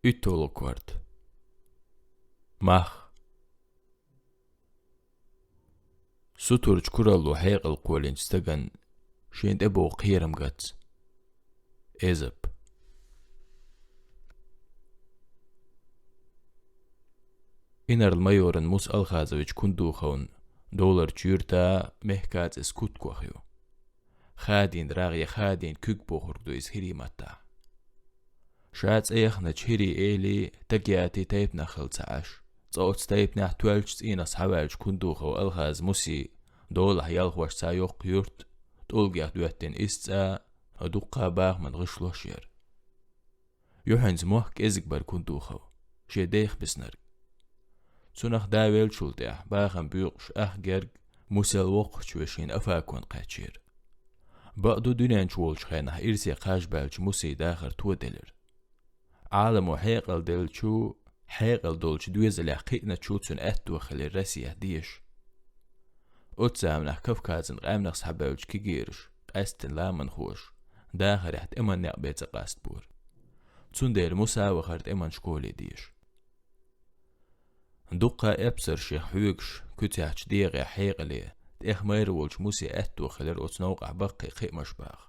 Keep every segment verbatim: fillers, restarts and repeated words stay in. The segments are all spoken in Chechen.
УьтталгӀа корта. Мах. Сутарчу куралло хьекъал кхоьллинчу стагана шена тӀебогӀу кхерам гац. Эзап. Инарла-майоран Муса Алхазович Кундуховн доларчу юьрта Мехкаца скут кох ю. Хадийна рагӀ я хадийна куьг бохург ду иза хӀирийн маттахь. Ша цӀе яхначу хӀирийн элий, тагиатий тайпанах хилла ца Ӏаш, цкъа оцу тайпанехь тоьллачу цӀийнах схьаваьллачу Кундухов Алхазан Мусин долахь ялхошца йоккха юрт, тӀулгех доьттина исс цӀа, дуккха бахаман гӀишлош яра. Юьхьанца мохк кӀезиг бара Кундухов, шен дех биснарг. Цунах да веллачул тӀаьхьа бахам буькъуш ах герга Мусел воккхачу вешина Афакон кхаьчнера. Бакъду, дуьнен чу волчу хенахь ирсе кхаж баьллачу Мусин дахар тоделира. Ӏаламо хьекъал деллачу, хьекъал долчу доьзалех кхиъначу цуьнан аьтто хилира Россехь деша. Оцу заманахь Кавказан къаьмнах схьабевллачу кегийрша къаьсттина ламанхоша дахарехь тӀеман некъ бен ца къастабора. Цундела Муса вахара тӀеман школе деша. Дуккха эпсаршех хьоьгуш куьцехь дегӀехь хьекъале, тӀех майра волчу Мусе аьтто хилира оцу новкъахь баккхий кхиамаш баха.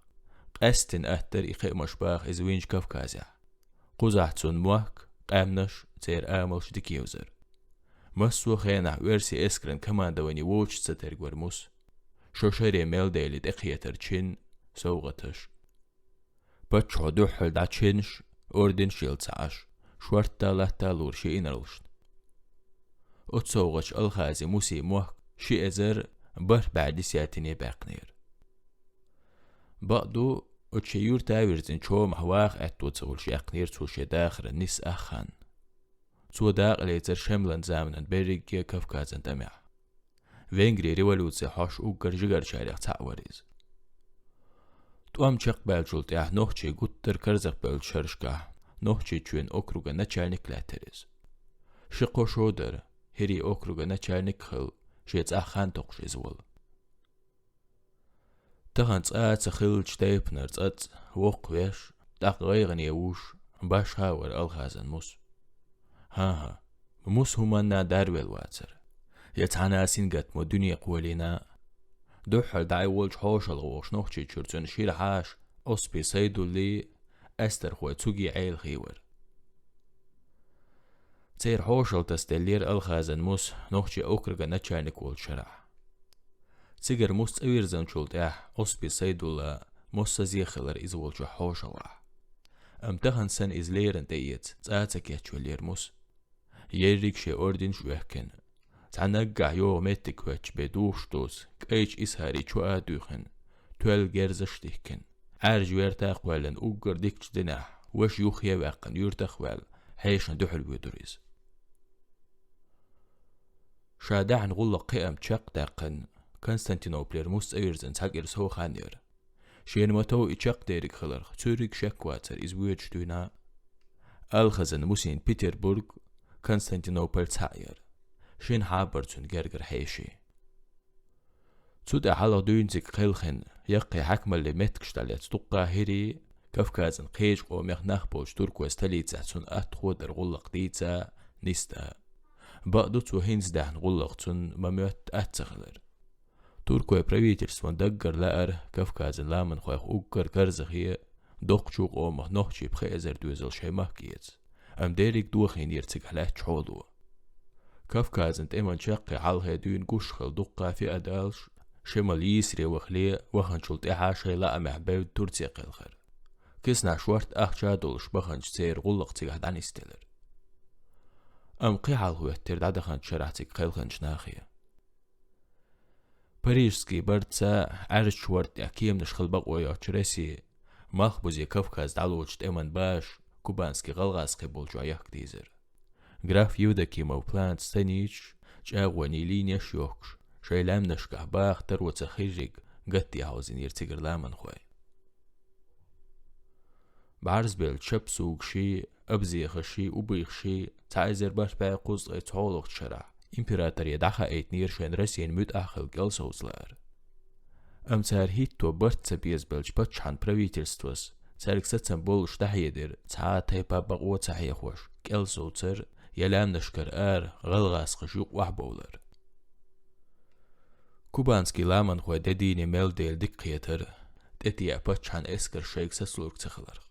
Къаьсттина аттара и кхиамаш баха иза вийначу Кавказехь. Кхузахь цунна мохк, къаьмнаш, церан амалш дика евзара. Массо а хенахь оьрсийн эскаран командовани вочу ца тергвара Мус. Шо шаре мел дели тӀекхетар чин, совгӀаташ. Паччахьо дуьххьал дӀа чинаш, орденаш елла ца Ӏаш, шортта латта лура шен инарлашна. Оцу совгӀаташ Алхази Муси мохк ши эзар бархӀ бӀе десятине баьккхинера. Бакъду, оцу шен юьрта вирзина чомахь ваха аьтто ца хуьлуш яьккхинера цо шен дахаран нисса ах хан. Цо дакъа лецира Шемлан заманан берриге Кавказан тӀамехь. Венгрин революци хьош уггар жигарчарех цхьаъ вара иза. ТӀом чекхбаьллачул тӀаьхьа нохчий гуттар карзахбевллачу шерашкахь Нохчийчоьнан округан начальник лаьттира иза. Ши-кхо шо дара, хӀирийн округан начальник а хилла, шен цӀахь хан токхуш иза волу. Тахана цкъа а ца хиллачу тайпанара цӀацкъа воккхавеш, тӀаккха гӀайгӀане вуш, башха а вара Алхазан Мус. ХӀан-хӀа, Мус хӀуманна дарвелла вацара. Я цхьана а сингаттамо дуьне кхолийна. Дуьххьал дӀа и волчу хьошалгӀа вохуш Нохчийчуьра цуьнан шира хьаша Оспи Сайдуллий, Эстархой Цугий Ӏелахий вара. Церан хьошалла тасаделлера Алхазан Мус нохчийн округан начальник волчу шарахь. Цигара Мус цӀа вирзинчул тӀаьхьа Оспи Сайдулла массаза а хилира иза волчохь хьошалгӀахь. Амма тахана санна иза леррина тӀеэца цӀа а ца кечвеллера Мус. Ерриг шен орденаш а оьхкина, цхьа наггахь йогӀу меттиг хӀоьттича бен духуш доцу кӀайчу исхьарийн чоа а дуьйхина, тоьлла герзаш а дихкина, Ӏаьржа верта а кхоьллина уггар дикачу динехь, ваша юххе а ваьккхина, юьртах а ваьлла, хьешана дуьхьал воьдура иза. Ша даьхьна гӀуллакх кхиам чекх а даьккхина, Константинополера Мус цӀа вирзина цхьа кӀира сов хан яра. Шена ма-тов и чекхдерг хиларх цуьрриг шек вацара иза воьдуш дуьйна. Алхазан Мусин Петербург, Константинополь цхьаъ яра. Шина хьа а бара цуьнан гергара хьеший. Цу тӀе хьалха дуьйна цига кхелхина, яккхий хьаькамаллин меттигаш дӀалецна дуккха хӀирийн, Кавказан кхечу къомех нах болчу туркойн столицехь цунна атта хӀодар гӀуллакх дийца, нисдан. Бакъду, цо хӀинца даьхьна гӀуллакх цунна ма-моьтту атта ца хилар. Туркойн правительствон даггара лаьара Кавказан ламанхойх уггар карзахе, доккхачу къомах нохчий пхи эзар доьзал шайн махка эца, амма дерриг дохийнера цигахь лаьттачу хьоло. Кавказан тӀеман чаккхе хьалхе дуьйна гуш хилла дуккха феодалаш, шемал йийсаре вахале, ваханчул тӀаьхьа шайн лаамехь бевдда Турце кхелхира. Киснахь шортта ахча а долуш баханчу церан гӀуллакх цигахь дӀанисделира. Амма кхин хьалха хӀоьттира дӀадаханчу шарахь цига кхелхинчу нахе. Парижский барт ца Ӏаьржачу хӀорда тӀехь кеманаш хила бакъо йоцчу Россия, Малхбузе Кавказ дӀалоцучу тӀеман баша Кубанский гӀалгӀазкхи болчохь яхка дийзира. Граф Евдокимов планца станицаш, чӀагӀонийн линеш а йохкуш, шайн лаьмнашкахь баха таро ца хирриг гатде хьовзийнера цигара ламанхой. БӀарзбеллачу шапсугаший, абзехаший, убихаший цхьа эзар бархӀ бӀе кхузткъе цхьолгӀачу шарахь императоре дӀахаийтинера шайн Россин муьтӀахь хила кӀел совца лаар. Амма цара хӀитто барт ца безабелча паччахьан правительствос Цаьрга сацам болуш дӀахьедира, цхьа а тайпа бакъо ца хьехош, кӀел совцар я лаьмнашкара ара гӀалгӀазхаша юкъа охьабовлар. Кубанский ламанхой де дийне мел дела дика кхетара, тӀетеӀа паччахьан эскар шайга сацалург ца хиларх.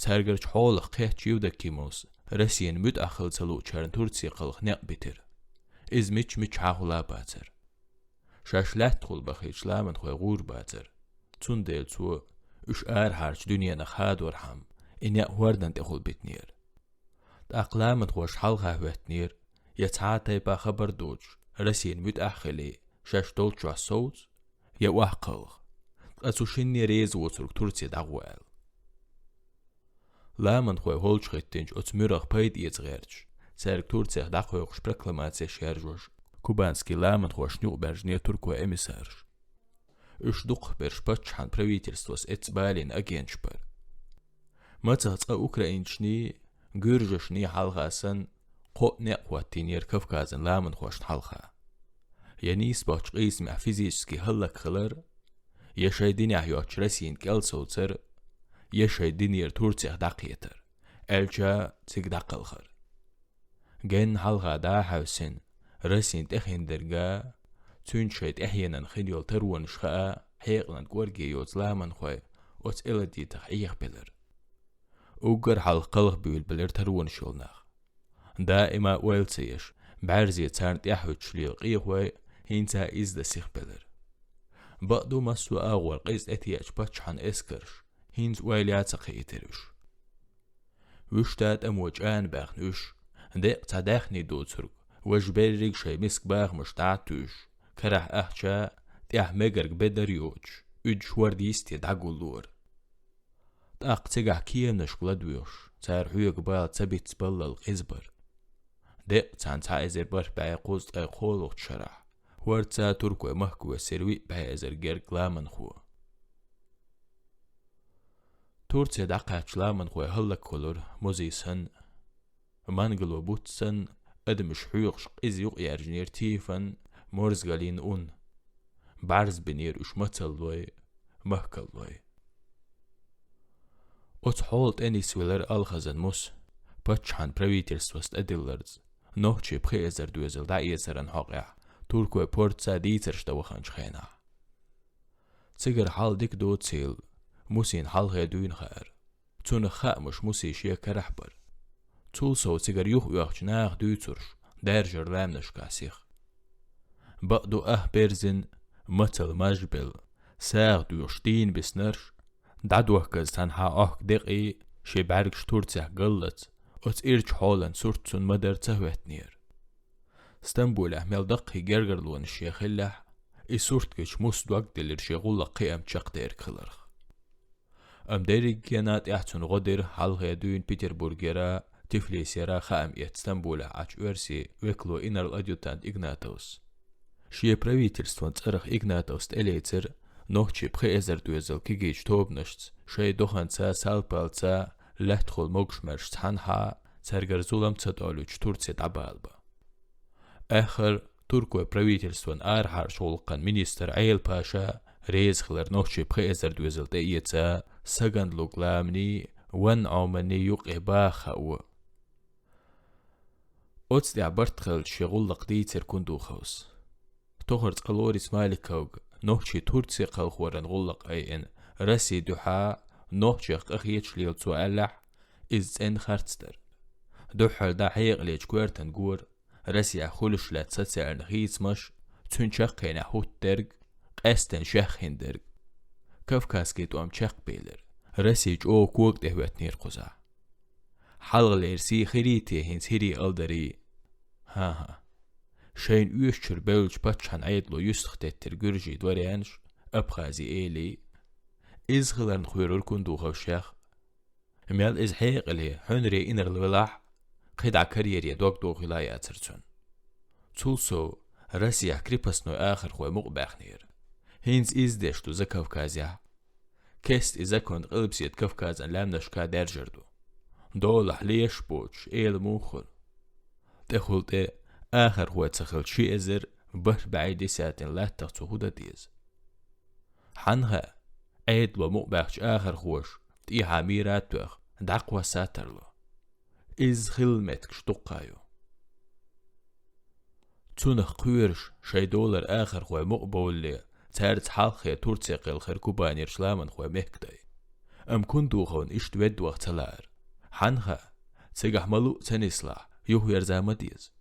Цаьргарчу хьолах кхеттачу Евдокимовс Россина муьтӀахь хила ца луучарна Турце кхалха некъ битира. Иза мичча-мичча хьахула а бацара. Шаьш лаьттахула бахийча ламанхой гӀур бацара. Цундела цо уьш арахьарчу дуьненах хадорхьама, и некъ хӀордан тӀехула битинера. ТӀаккха ламанхошна хьалха хӀоьттинера, я цхьа а тайпа хабар доцуш, Россина муьтӀахь а хилий, шаьш долччохь совца, я охьакхалха. Ткъа цу шинне реза воцург Турце дӀагӀо аьлла. Ламанхой холчухӀиттинчу оцу муьрах пайда эца гӀерташ, цаьрга Турцех дӀакхойкхуш прокламацеш яржош, кубанский ламанхошна юкъабаьржинера туркойн эмиссарш. Уьш дукхахберш паччахьан правительствос эцна балийна агенташ бара. Мацах цкъа украинчний, гуьржашний хьалха санна, кхоъ некъ хӀоттийнера Кавказан ламанхошна хьалха. Я нийса бохучу къийсамехь физически хӀаллакьхилар, я шайн динехь йоцчу Россина кӀел совцар, я шайн динера Турцех дӀакхетар, аьлча цига дӀакхалхар. Генна хьалха дӀа а хьаьвсина, Россина тӀехиндерг а, цуьнца шайн тӀаьхьенан хин йолу таронаш хаа, хьекъалан кӀорге йоцу ламанхой оцу Эладитах Ӏехабелира. Уггар хьалха кхалхабуьйлабелира таронаш йолу нах. Даима ойла ца еш, бӀаьрзе царна тӀаьхьахӀуьттуш лела къехой хӀинца а изза дан сихбелира. Бакъду, массо а агӀор къиза тӀетеӀча паччахьан эскарша хӀинца ойла а ца кхиийтира уьш. Вуьшта тӀамо чӀана баьхна уьш, деккъа цхьа даьхний доцург, важа берриг шайн миска бахамаш дӀа а туьйсуш, карахь ахча, тӀехь мегарг бедар йоцуш, уьдуш хӀорда йисте дӀагуллора. ТӀаккха цигахь кеманашка ладоьгӀуш, цара хьоьга бала ца битта баллал къиза бара. Деккъа цхьана цхьа эзар бархӀ бӀе кхузткъе кхоалгӀачу шарахь, хӀорца туркой махка воьссира виъ бӀе эзар герга ламанхо. Турце дӀакхаьчча ламанхой хӀаллакьхуьлура, музий санна, мангало бутт санна, адамаш хьоькхуш къиза юкъаяьржинера тифан, морзгалин ун. БӀарз бинера уьш мацаллой, махкаллой. Оцу хьола тӀе нисвелира Алхазан Мус, паччахьан правительствос тӀедилларца, нохчийн пхи эзар доьзал дӀаэцаран хьокъехь, туркой Порца дийцарш дан ваханчу хенахь. Цигара хьал дика доцийла, Мусин хьалхе дуьйна хаьара. Цунах хаамаш Муси шен карахь бара. Цул сов цигара юхаоьхучу наха дуьйцурш даьржира лаьмнашкахь сиха. Бакъду, ах берзина, мацалла мажбелла, сагӀа доьхуш дийна биснарш, дӀадохказа цхьанхьа Ӏохку декъий, шен бӀаьргаш Турцехь галлалц, оцу ирчу хьолан сурт цунна ма-дарра ца хӀоьттинера. Стамбулехь мел даккхий гергарлонаш шен хиллехь, и сурт гича Мус дог делира шен гӀуллакх кхиам чекхдерг хиларх. Амма дерригенна тӀехь цунна гӀо дира хьалхе дуьйна Петербургера, Тифлисера хаам эцна Стамбулехь Ӏачу оьрсийн векало инарла-адъютант Игнатовс. Шен правительствон цӀарах Игнатовс тӀелецира нохчийн пхи эзар доьзал кегийчу тобанашца шайн доханца, салпалца, лаьттахула могушмаршца цхьанхьа, цаьргара зулам ца долуьйтуш, Турце дӀабалабан. Аьххар туркой правительствон арахьарчу гӀуллакхан министр Ӏела-паша реза хилар нохчийн пхи эзар доьзал тӀеэца, сагана луг ламанийн, ван Ӏоманийн юкъе баха хао. Оцу тӀехь барт хилча шен гӀуллакх дийцира Кундуховс. Тохара цкъа Лорис Маликовга нохчий Турце кхалхоран гӀуллакх айина, Росси дуьхьа нохчех къахеташ лела цо аьллехь, иза цӀена харц дара. Дуьххьара дӀа хьекъалечу коьртан гора, Россехь хуьлуш лаьцна социальни хийцамаш, цуьнан чаккхенехь хӀуттдерг, къаьсттина шеххиндерг. Кавказский тӀом чекхбийлира. Росси чӀогӀа кога тӀе хӀоьттинера кхузахь. Хьалхалера сий хирий те хӀинца хӀирий алдарий? ХӀан-хӀа. Шайна оьшучуьра бевллачу паччахьан Ӏедало юьстах теттира гуьржийн дворянаш, Абхази элий. Иза хиларна кхоьрура Кундуховс шех. Мел иза хьекъале, хьуьнаре инарла велахь, кхидӀа карьере дог дохийла яцара цунна. Цул сов, Россехь крепостной ахархой мукъабаьхнера. ХӀинца иза деш ду Закавказехь. Кеста и закон къилбаседа Кавказан лаьмнашка даьржар ду. Долахь леш боцуш, эла муха хуьлу? ТӀехула тӀе, ахархой ца хилча, ши эзар бархӀ бӀе десятин латтах цо хӀун дан деза? Хьанна хаьа, Ӏедало мукъабаьхча ахархоша тӀехьа мийра а тоьхна, дӀакхосса а тарло. Изза хилла меттигаш дуккха а ю. Цунах кхоьруш шайн долара ахархой мукъа бовлале, цаьрца хьалххе Турце кхелхира Кубанерчу ламанхой мехкадай. Амма Кундуховна иштта ведда ваха ца лаьара. Хьанна хаьа, цигахь ма-луъу ца нислахь, юхаерза ма деза.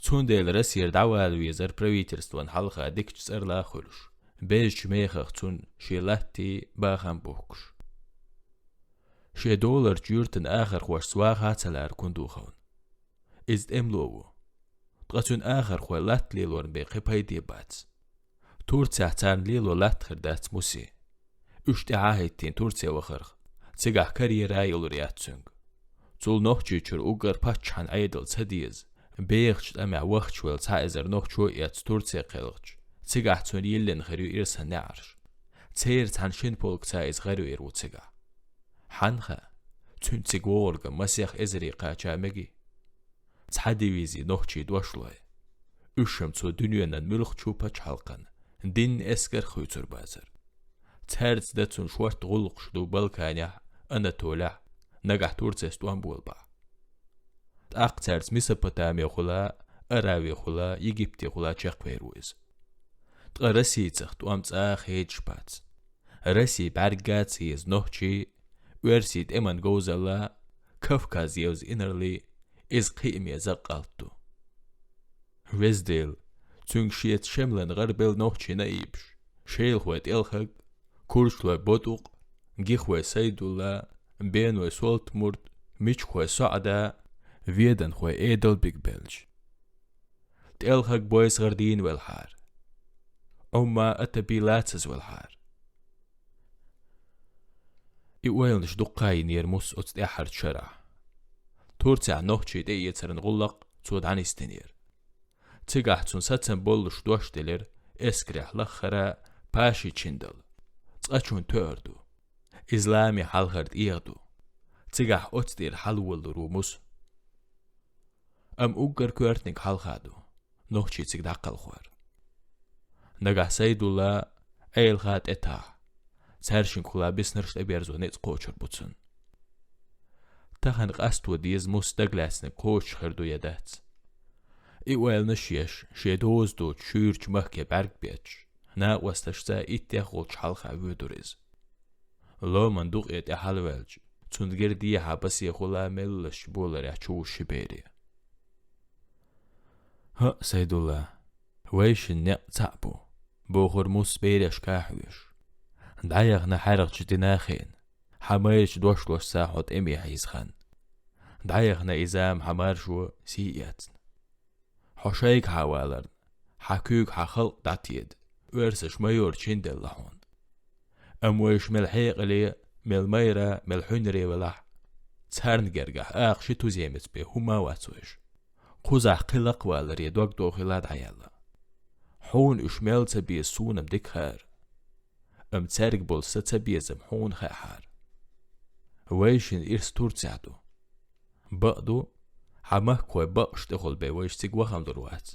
Цундела Россера дӀавала везара правительствон хьалха дикачу цӀерла а хуьлуш, безачу мехах цунна шен латтий, бахам а бухкуш. Шен доларчу юьртан ахархошца ваха а ца лаьара Кундуховна. Иза тӀемало ву. Ткъа цуьнан ахархой латта лелорна бен кхин пайде бац. Турцехь царна лело латта хир дац Мусе. Уьш тӀаьхьа а хӀиттийна Турце вахарх, цигахь карьера а йолур яц цуьнга. Цул Нохчийчуьра уггар паччахьан Ӏедал ца деза, бехачу тӀамехь вахча велла цхьа эзар нохчо а эцна Турце кхелхича, цигахь цунна йиллина хир ю ирсан неӀарш. Церан цхьана шина полкаца иза гӀаравер ву цигахь. Хьанна хаьа, цуьнан цига вогӀург масех эзаре кхача мегий? Цхьа дивизи нохчий дошлой. Уьш-м цо дуьненан муьлххачу пачхьалкхана динна эскар а хуьйцур бацара. Цаьрца дан цунна шортта гӀуллакхаш ду Балканехь, Анатолехь, нагахь Турцес тӀом болабахь. ТӀаккха цаьрца Месопотамехула, Аравехула, Египтехула чекхвер ву иза. Ткъа Российцах тӀом цӀа а хедаш бац. Росси бӀаьрга а ца еза нохчий, оьрсийн тӀеман говзалла, Кавказ евза инарла, иза кхиаме закъалт ду. Веза Дела, цуьнга шеца Шемлан гӀара белла нохчий наибаш, шелахой ТӀелхаг, курчалой БотӀукъ, гиххой Сайдулла, беной Солтмурд, мичахой СоӀда, веданхой Эдалбиг белча. ТӀелхаг Бойсгара дийна велхьара. Ӏумма Атаби лацаза велхьара. И ойланаш дуккха а йинера Мусса оцу тӀаьххьарчу шарахь. Турцехь нохчий тӀеэцаран гӀуллакх цо дӀанисдинера. Цигахь цунна сацам боллуш дош делира эскарехь лаххара Пашичиндал. Цкъачунна тоьар ду. Иза лами хьалхара тӀегӀа ду. Цигахь оцу тӀера хьалаволалур ву Мусса. Амма уггар коьртаниг хьалха ду, нохчий цига дӀакхалхор. Нагахь Сайдулла, Ӏелаха тӀетахь, цаьршингахула биснарш тӀеберзо ницкъ кхочур бу цунна. Тахана къасто деза Мусса дагалаьцнарг кхочуш хир ду я дац. И ойланаш еш, шен доза доцу шуьйрачу махке бӀаьрг бетташ, накъосташца иттех гӀулч хьалха воьдура иза. Ломан дукъе тӀе хьалаваьлча, цунна гира дехьа Басехула меллаша боларехь чу ву ши бере. «ХӀаъ, Сайдулла, вайшинна некъ цхьаъ бу», — бохура Мусса берашка а хьоьжуш. «ДӀаяхана хьаьргӀачу дина а хиъна, хьан майрачу дошлошца хьо тӀеме хьийза хан. ДӀаяхана и зама хьан маршо сий эцна. Хьо шайгахьа валарна, хьан куьйга хьан халкъ дӀатеда, оьрсаша майор чин делла хьуна. Амма вайша мел хьекъале, мел майра, мел хьуьнаре велахь, царна гергахь акха ши туземец бен хӀумма а вац вайша. Кхузахь кхин лакхаваларе дог дохийла дӀаяьлла. Хьуна уьш мел ца беза суна-м дика хаьара. Амма цаьрга болу сан ца безам хьуна хаьахьара. Вайшинна ирс Турцехь ду. Бакъ ду, хьан махкахой бакъаш тӀехула бен вайша цига вахам лур вац.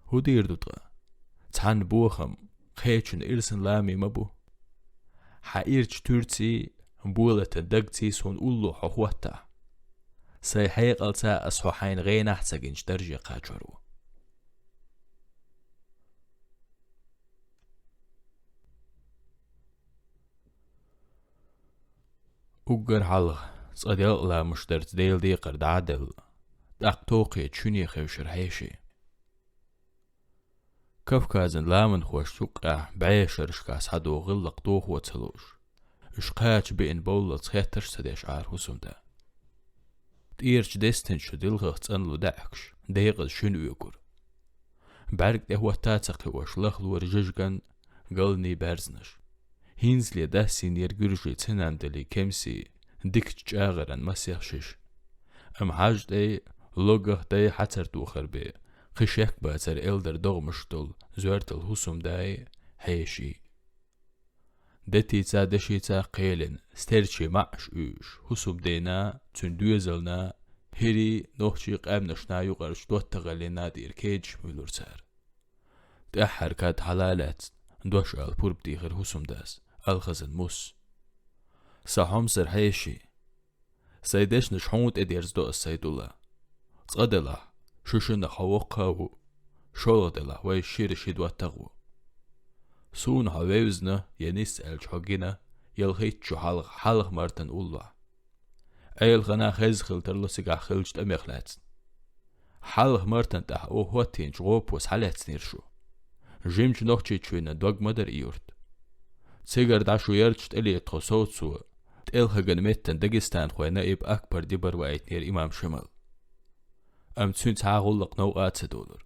ХӀун дийр ду ткъа? Цхьанна бохам кхечун ирсан лами ма бу. Хьан ирчу туьрций, болатан дагций суна уллохь хьо хӀоттахь, сайн хьекъалца ас хьо хьайна гӀенахь ца гинчу дарже кхачор ву». Уггар хьалха, цкъа делкъа ламаш дарца Делан декхар дӀа а делла, тӀаккха тохе чуьне хевшира хьеший. Кавказан ламанхошна юккъехь бӀешарашкахь схьадогӀу гӀиллакх дохо ца лууш, уьш кхача беана бовллалц хеттарш а ца деш Ӏара хӀусамда. ТӀерачу дестинчу дилхах цӀанлу даьӀахкаш декъаза шуьна оьгура. БӀаьрг тӀе хӀотта а ца кхиош лахлора жижиган галний баьрзнаш. ХӀинцале дассийнера гуьржийн цинандалийн кемсийн дикачу чӀагӀаран масех шиша. Амма хьажа тӀе, логах дай хьацар тухар бен, кхин шек бацара элдар догӀмаш долу зоьртал хӀусамдай, хьеший. Детица, дешица кхелина, стерчийн маӀаш уьйуш, хӀусамдена, цуьнан доьзална, хӀирийн, нохчийн къаьмнашна юкъарчу доттагӀаллина тӀера кедаш муьйлура цара. ТӀаьххьара кад хьала а лаьцна, дош ала пурба дийхира хӀусамдас, Алхазан Мусса. Сан хьомсара хьеший, сайн дешнаш хьона тӀедерзадо ас, Сайдулла. Цкъа делахь, шу шиннах хьо воккха а ву, шолгӀа делахь, вай шира ши доттагӀа ву. Суна хьо вевзина, е нисса аьлча хьо гина, ялхитта шу хьалха, хьалха-мартан уллохь. Ӏелхана хеза хила тарло цигахь хиллачу тӀамех лаьцна. Хьалха-мартан тӀехь оха хӀоттийначу гӀопо схьалаьцнера шу. Жимачу Нохчийчоьнан дог ма дара и юрт. Цигара дӀа шу ярташ тӀелета тхо совцо, ТӀелхаган меттан дагестанхойн наиб Акбар-Дибар ваийтинера имам Шемал. Амма цуьнан цхьа а гӀуллакх новкъа а ца долура.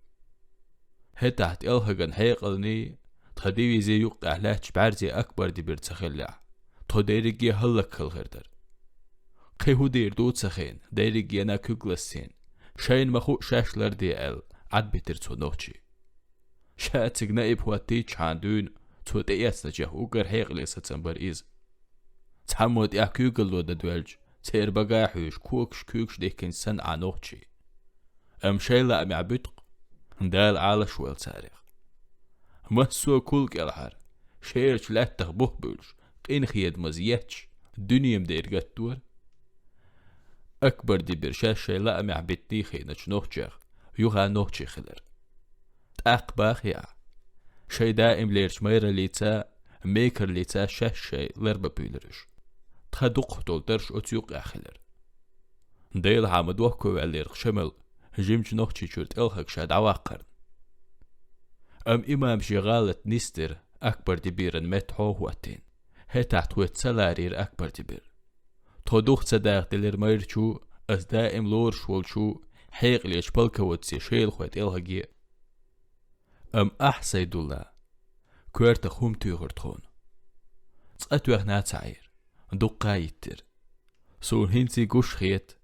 ХӀетахь ТӀелхаган хьекъалний, тхан дивизи юккъехь лаьтташ бӀаьрзе Акбар-Дибир ца хиллехь, тхо дерриге а хӀаллакьхила хир дара. Кхин хӀун дийр ду ца хиъна, дерригенна куьг лассийна, шайна ма хуу шаьш ларде аьлла, Ӏадбитира цо нохчий. Ша цига наиб хӀоттийчхьана дуьйна, цо тӀеэцначех уггар хьекъале сацам бара иза. Цхьаммо тӀехь куьйгалло дан доьлча, церан бага а хьуьйсуш, когаш-куьйгаш дихкинчу санна Ӏа нохчий. Амма шайн лаамехь буьту-кх, Дала Ӏалаш а войла царах. Массо а кул кӀелхьара, шерачу лаьттах бух буьллуш, къинхедамаза етташ, дуьне ма дерг гатдора. Акбар-Дибир шаьш шайн лаамехь битий хиъначу нохчех юха нохчий хилира. ТӀаккха бахий ахь? Шайн даимлерчу майраллица, мекарлица шаьш шайн ларба буьйлира уьш. Тхан дукхах долу дарш оцу юккъехь хилира. Делахь а ма дохко ваьллера-кх Шемал, жимачу Нохчийчуьра ТӀелхаг ша дӀаваккхарна. Амма имама шен гӀалат нисдира, Акбар-Дибиран метта хьо а хӀоттийна. ХӀетахь тхоьца ца ларийра Акбар-Дибир. Тхо дух ца дахделира майрачу, ас даим лоруш волчу, хьекъалечу полководце Шелахойн ТӀелхаге. Амма ахь, Сайдулла, коьртах хӀума туьйхира тхуна. Цкъа тоьхна а ца Ӏийра, дуккха а йиттира. Суна хӀинца а гуш хета,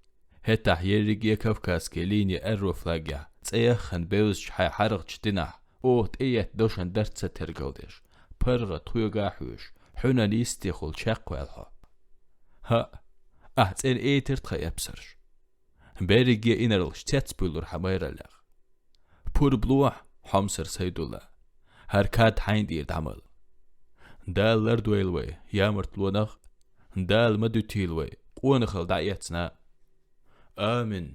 хӀетахь ерриге а Кавказский лини аэрофлагехь цӀе яххана бевзачу хьайн хьаргӀачу динахь оха тӀеетта дошан дарц ца тергалдеш, паргӀат тхоьга а хьоьжуш, хьуьнан йистехула чекхваьлла хьо. ХӀаъ, ахь цӀена эйтира тхан эпсарш. Берриге инарлаш цецбуьйлура хьан майраллех. Пурба лохьа, хьомсара Сайдулла, хӀара кад хьайна тӀера дӀамала. Дала лардойла вай, ямартлонах, Дала ма дуьтийла вай, къонахалла дӀаэцна. Амин.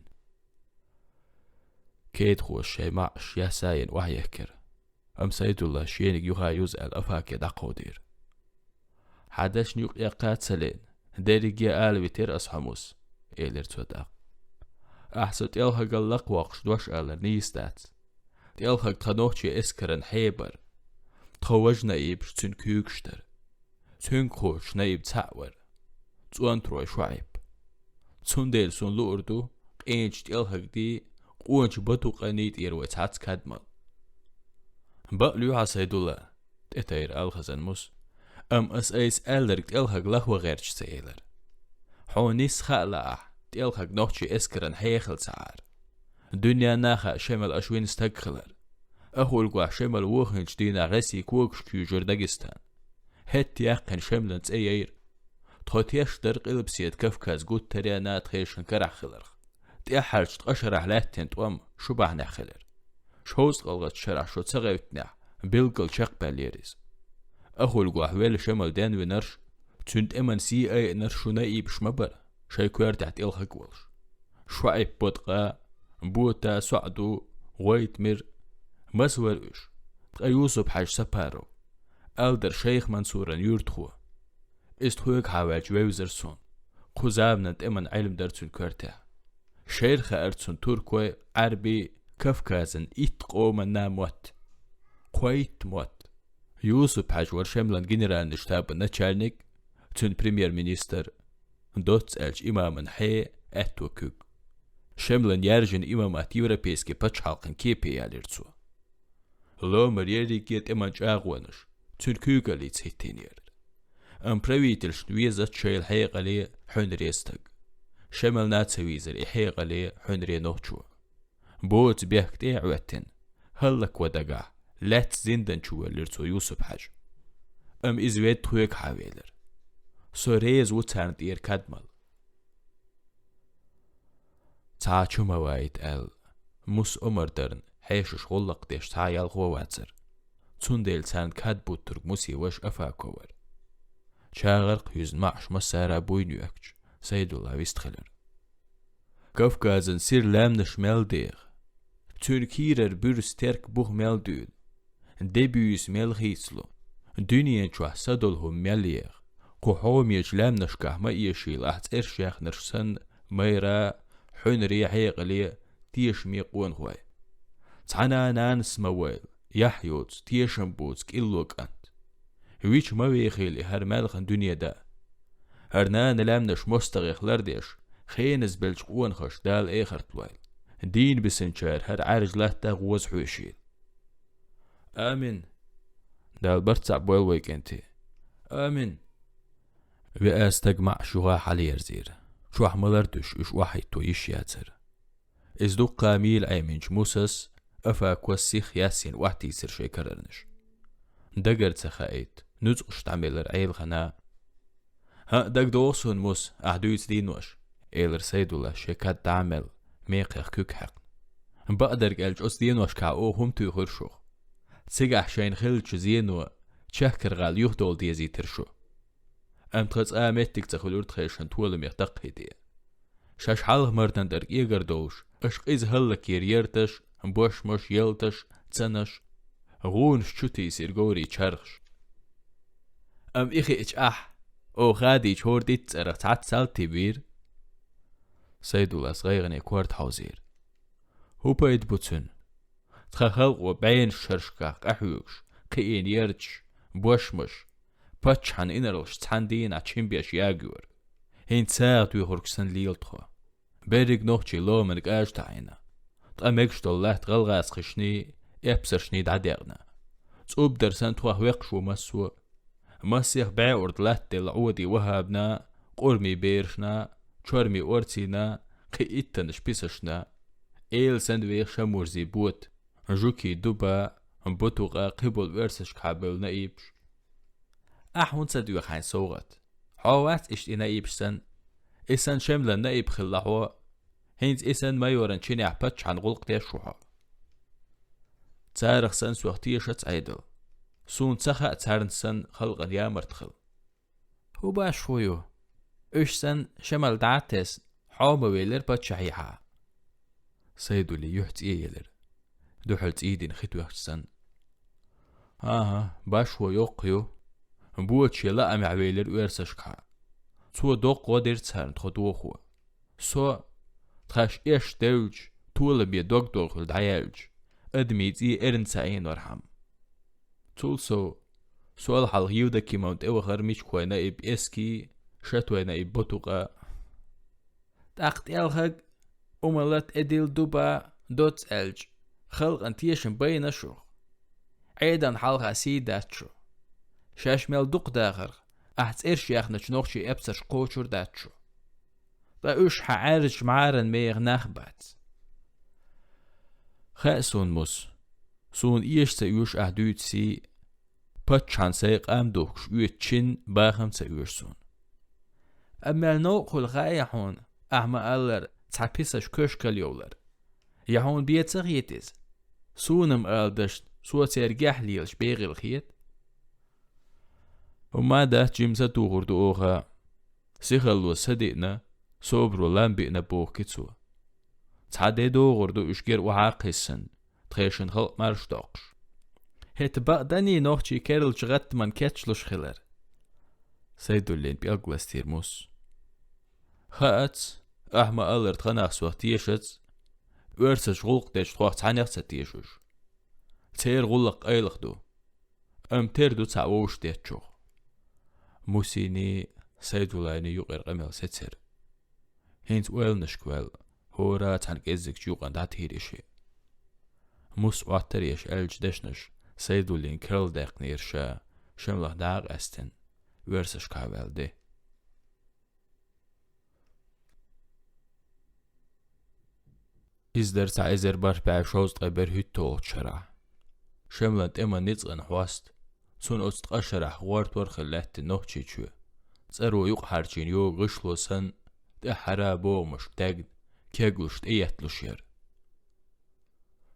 Кедахоша шайн маӀаш яьсса а йина охьаехкира. Амма Сайдулла шениг юха юза аьлла Афаке дӀакховдийра. Хьан дашна юкъ яккха а ца лиъна, дерриге а ала витира ас хьо, Мус, элира цо тӀаккха. Ахь со ТӀелхагал лакхавоккхуш дош алар нийса дац. ТӀелхаг тхан нохчийн эскаран хье бара. Тхан важа наибаш цуьнан куьйгаш дара. Цуьнга кхочуш наиб цхьаъ вара. ЦӀонтарой ШоӀип. Цундела суна луур ду, къеначу ТӀелхагдий, къоначу Бату-къаний тӀера вай цхьацца кад мала. Бакъ луьй хьан, Сайдулла, тӀетайра Алхазан Мус. Амма ас айса аьлларг ТӀелхаг лахва гӀерташ ца элира. Хьуна нисса хаа лаахь, ТӀелхаг нохчийн эскаран хье хилла ца Ӏара. Дуьненна а хаьа Шемал аша вина стаг хилар. Ахулгохь Шемал вохийначу дийнахь гӀесий когаш куьйжира Дагестан. ХӀетта яьккхина Шемлан цӀе яйра. Тхо тешна дара Къилбаседа Кавказ гуттаренна а тхешан карахь хиларх. ТӀаьххьарчу ткъа шарахь лаьттина тӀом шу бахьанехь хилира. ШовзткъалгӀачу шарахь шо ца гӀевттинехь, билггал чекхбаьллера иза. Ахулгохь велла Шемал денвинарш, цуьнан тӀеман сий айинарш шун наибаш ма бара, шайн коьртехь ТӀелхаг а волуш. ШоӀип Боткъа, Бота СоӀду, ГӀойтмир, маса вара уьш, ткъа Юсуп-Хьаьжа Сапаров, аьлла дара Шайх Мансуран юьртахо. Иза тхоьга хьаваьлча вевзара суна. Кху заманан тӀеман Ӏилма дара цуьнан коьртехь. Шайра хаьара цунна туркой, Ӏаьрбий, Кавказан итт къоманна мотт. Кхойтта мотт. Юсуп-Хьаьжа вара Шемлан генеральный штабан начальник, цуьнан премьер-министр, доцца аьлча имаман хье, аьтто куьг. Шемлан яьржина имамат европейски пачхьалкхан кепе ялийра цо. Ломара ерриге а тӀеман чӀагӀонаш цуьнан куьйгаллица хӀиттийнера. Амма правительствана везац шайла хьекъале, хьуьнаре стаг. Шемална а ца вийзира и хьекъале, хьуьнаре нохчо. Боца бехк тӀе а Ӏоьттина, хӀаллакван дагахь, лаьцна зиндан чу воьллира цо Юсуп-Хьаьжа. Амма иза ведда тхоьга хьавелира. Со реза ву царна тӀера кад мала. Цхьа а чу ма вайта аьлла, Мус омра дарна, хьешаш гӀуллакх деш цхьа а ялхо а вацара. Цундела царна кад буттург Муси ваша Афако вара. чагӀар кхуьйзна маӀаш массара буйна йоьхкича, Сайдулла вистхилира. Кавказан сира лаьмнаш мел деха, цуьнан кийрара буьрса Терк бух мел дуьйла, де буьйса мел хийцало, дуьнен чохь са долу хӀума мел еха, кху хьомечу лаьмнашкахь ма эшийла ахь цӀераш яьхнарш санна, майра, хьуьнаре, хьекъале, тешаме къонахой. Цхьана а нанас ма войла, яхь йоцу, тешам боцу кӀилло кӀант. Вича ма вехийла и хӀара маьлхан дуьне да. ХӀара нана лаьмнаш мостагӀех лардеш, хеназа беллачу къонахашна Дала эхарт лойла. Дийна бисинчара хӀара Ӏаьржа латта гӀоза хьоьшийла. Амин. Дала барт цхьаъ бойла вай кӀентий. Амин. Веа стаг маӀаш юха хьалаерзийра. Чохь ма лардуьйш уьш охьахӀитто йиш яцара. Иза дуккха мийла Ӏеминчу Мусас, Афакос сиха яьссина охьатийсира шайн карарнаш. Дагара ца хаийта, нуьцкъаш дӀамелира Ӏелахана. «ХӀаъ, дагадогӀу суна, Мус, ахь дуьйцу денош», — элира Сайдуллас шен кад дӀа а мелла, мекхех куьг хьаькхна. «Бакъдерг аьлча, оцу деношкахь оха хӀума туьйхира шух. Цигахь шайна хиллачу зено Чахкар-гӀала юхадовла дезийтира шу. Амма тхан цкъа а меттиг ца хуьлура тхешан толамех даккхий тӀе. Шаьш хьалха мардан тӀера кӀегар долуш, аша къиза хӀаллакйира ярташ, бошмаш, ялташ, цанаш, гӀунаш чу тийсира говрийн чархаш. Амма и хиъча ахь, оха хадийчу хӀора диттан цӀарах цхьацца салтий бийра». Сайдуллас гӀайгӀане корта хьовзийра. «ХӀун пайда бу цуьнан? Тхан халкъо бӀеннаш шерашкахь къахьоьгуш, кхиийна ярташ, бошмаш, паччахьан инарлаш цхьана дийнахь чим беш ягайора. ХӀинца сагӀа туьйхург санна лела тхо. Берриг нохчийн ломан кӀажа таӀийна. Ткъа мегаш долу латта гӀалгӀазкхашний, эпсаршний дӀадаькъна. ЦӀубдар санна тхох векхаш ву массо а. Масех бӀеӀург латтаделла Ӏодин вахӀабна, къурмийн берашна, чормийн орцийна, кхин иттанаш писашна, эла санна веха Шамурзин Бота, Жукин Дуба, Бутукъа, кхиболу оьрсашкахьа бевлла наибаш. Ахь хӀунда ца доьху хьайн совгӀат? Хьо вац иштта и наибаш санна? И санна Шемлан наиб хилла хьо. ХӀинца и санна майоран чинехь паччахьан гӀуллакх деш ву хьо. Царах санна сох тешац Ӏедал. Суна ца хаьа царна санна халкъан ямарта хила». «ХӀун башхо ю? Уьш санна Шемал дӀа а тесна, хьо ма велира паччахьехьа». Сайдуллин юьхь цӀе елира, дуьхьал цӀийдина хи тоьхча санна. «ХӀан-хӀа, башхо йоккха ю. Бота шен лаамехь велира оьрсашкахьа. Цо доккха гӀо дира царна тхо дохо. Со, тхаьш эшна девлча, толаме дог дохуьлу дӀаяьлча, адамийн цӀий эрна ца Ӏийнорхьама. Цул сов, сол хьалха Евдокимовна тӀевахара Мичкой наиб Эски, Шатой наиб Бутукъа. ТӀаккха тӀелхаг, Умалат, Эдил, Дуба, доцца аьлча, халкъан тешам байна шух. Ӏедална хьалха сий дац шу. Шаьш мел дукха дахарх, ахь цӀераш яьхначу нохчийн эпсарш кхочур дац шу. Ткъа уьш хьан Ӏаьржачу мӀаран меха нах бац». «Хаьа суна, Мус, суна эша ца оьшу ахь дуьйцу сий, паччахьан сай къам духкуш оьцу чин бахам ца оьшу суна. Амма мел новкъа хуьлу хаьий хьуна, ахь ма-аллара, цхьа писаш коьшкал йовлар? Я хьуна бен ца хета иза? Суна-м ала дашна, со цаьргахь лелаш бен хила хета». «ХӀумма а дац, жимма сатухур ду оха. Сихалло са диъна, собаро лам биъна», — боху кицо. «Цхьа де догӀур ду уьш гера охьа а кхиссина, тхешан халкъ марш доккхуш». «ХӀета бакъданий нохчий керлачу гӀаттаман кечлуш хилар?» Сайдуллин пӀелг ластийра Мус. «Хаац, ахь ма-аллара, тхан нах сох тешац, оьрсаша гӀуллакх дечу тхох цхьаьнех ца теша уьш. Церан гӀуллакх къайлаха ду. Амма тера ду цхьаъ вовшах деттачух». Мусиний, Сайдуллайний юкъара къамел сецира. ХӀинца ойланашка ваьлла, хӀора а цхьана кӀеззигчу юкъана дӀатийра и шиъ. Мус Ӏоттар еш аьллачу дешнаша Сайдуллин керла даьккхинера ша, Шемлах дӀа а къаьстина, оьрсашкахьа ваьлла де. Иза дара цхьа эзар бархӀ бӀе шовзткъе берхӀитталгӀачу шарахь. Шемлан тӀеман ницкъан хьоста, цунна оцу ткъа шарахь гӀортор а хилла лаьттина Нохчийчоь, цӀаро юкъахьарчийна йогу гӀишло санна, тӀаьххьара богӀамашка даьгна, кеглуш, тӀеетталуш яра.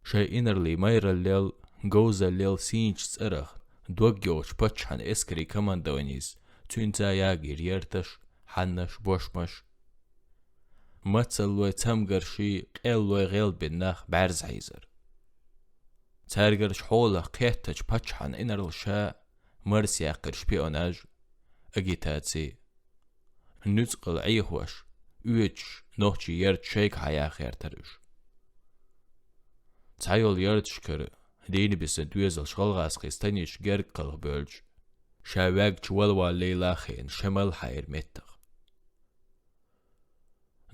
Шайн инарлийн майраллел, говзаллел сийначу цӀарах дог йогӀучу паччахьан эскарийн командованис Цуьнца ягийра ярташ, хьаннаш, бошмаш. Мацаллой, цамгарший, къеллой гӀелбина нах бӀаьрза хьийзар. Цаьргарчу хьолах кхеттачу паччахьан инарла ша марсаяьккхира шпионаж, агитаци. Нуьцкъала Ӏехош, оьцуш, нохчий ярташ шайгахьа яха гӀертара уьш. Цхьайолу ярташкара дийна бисина доьзалш гӀалгӀазкхийн станицаш герга кхалхабевлча, ша ваьггачу валваллийла а хиъна, Шемал хьаира меттах.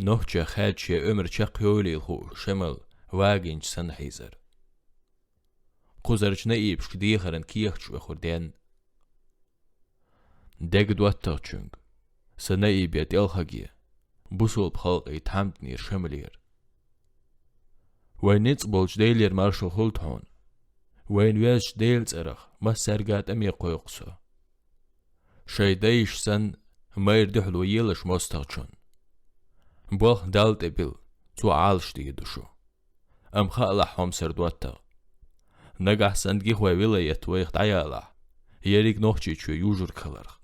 Нохчех хаьдда шен омра чекхйовлийла хууш Шемал вагийначу санна хьийзара. Кхузарчу наибашка дехаран кехаташ оьхура денна. ДегадоттагӀчуьнга, сан наибе ТӀелхаге, бусулба халкъе тхьамданера Шемалера. Вайн ницкъ болчу Делера маршалла хуьлда хьуна. Вайна везачу Делан цӀарах массаьрга а тӀаме кхойкху со. Шайн дайша санна, майра дуьхьало елаш мостагӀчунна. Болх Далла тӀе билла, цо Ӏалашдийр ду шу. Амма хаалахь хьомсара доттагӀа. Нагахь санна гихой вилаят вайх дӀаялахь, ерриг Нохчийчоь южург хиларх.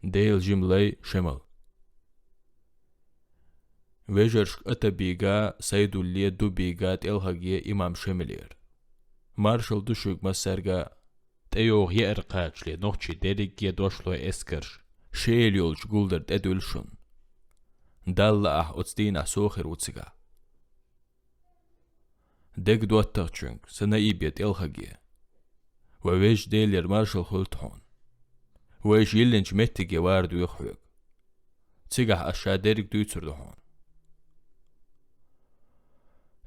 Делан жима лай, Шемал. Вежаршка Атабига, Сайдулле, Дубига, ТӀелхаге, имам Шемалера. Маршалла ду шуьга массаьрга а. ТӀейогӀу еара кхачале нохчий дерриге дошлой эскарш, шел йолчу гулдар тӀедуьллу шуна. Далла лаахь, оцу дийнахь со хир ву цигахь. ДегадоттагӀчуьнга, сан наибе ТӀелхаге, вайн Везачу Делера маршалла хуьлда хьуна. Вайша йиллинчу меттиге вар доьху хьоьга. Цигахь ас ша дерриг дуьйцур ду хьуна.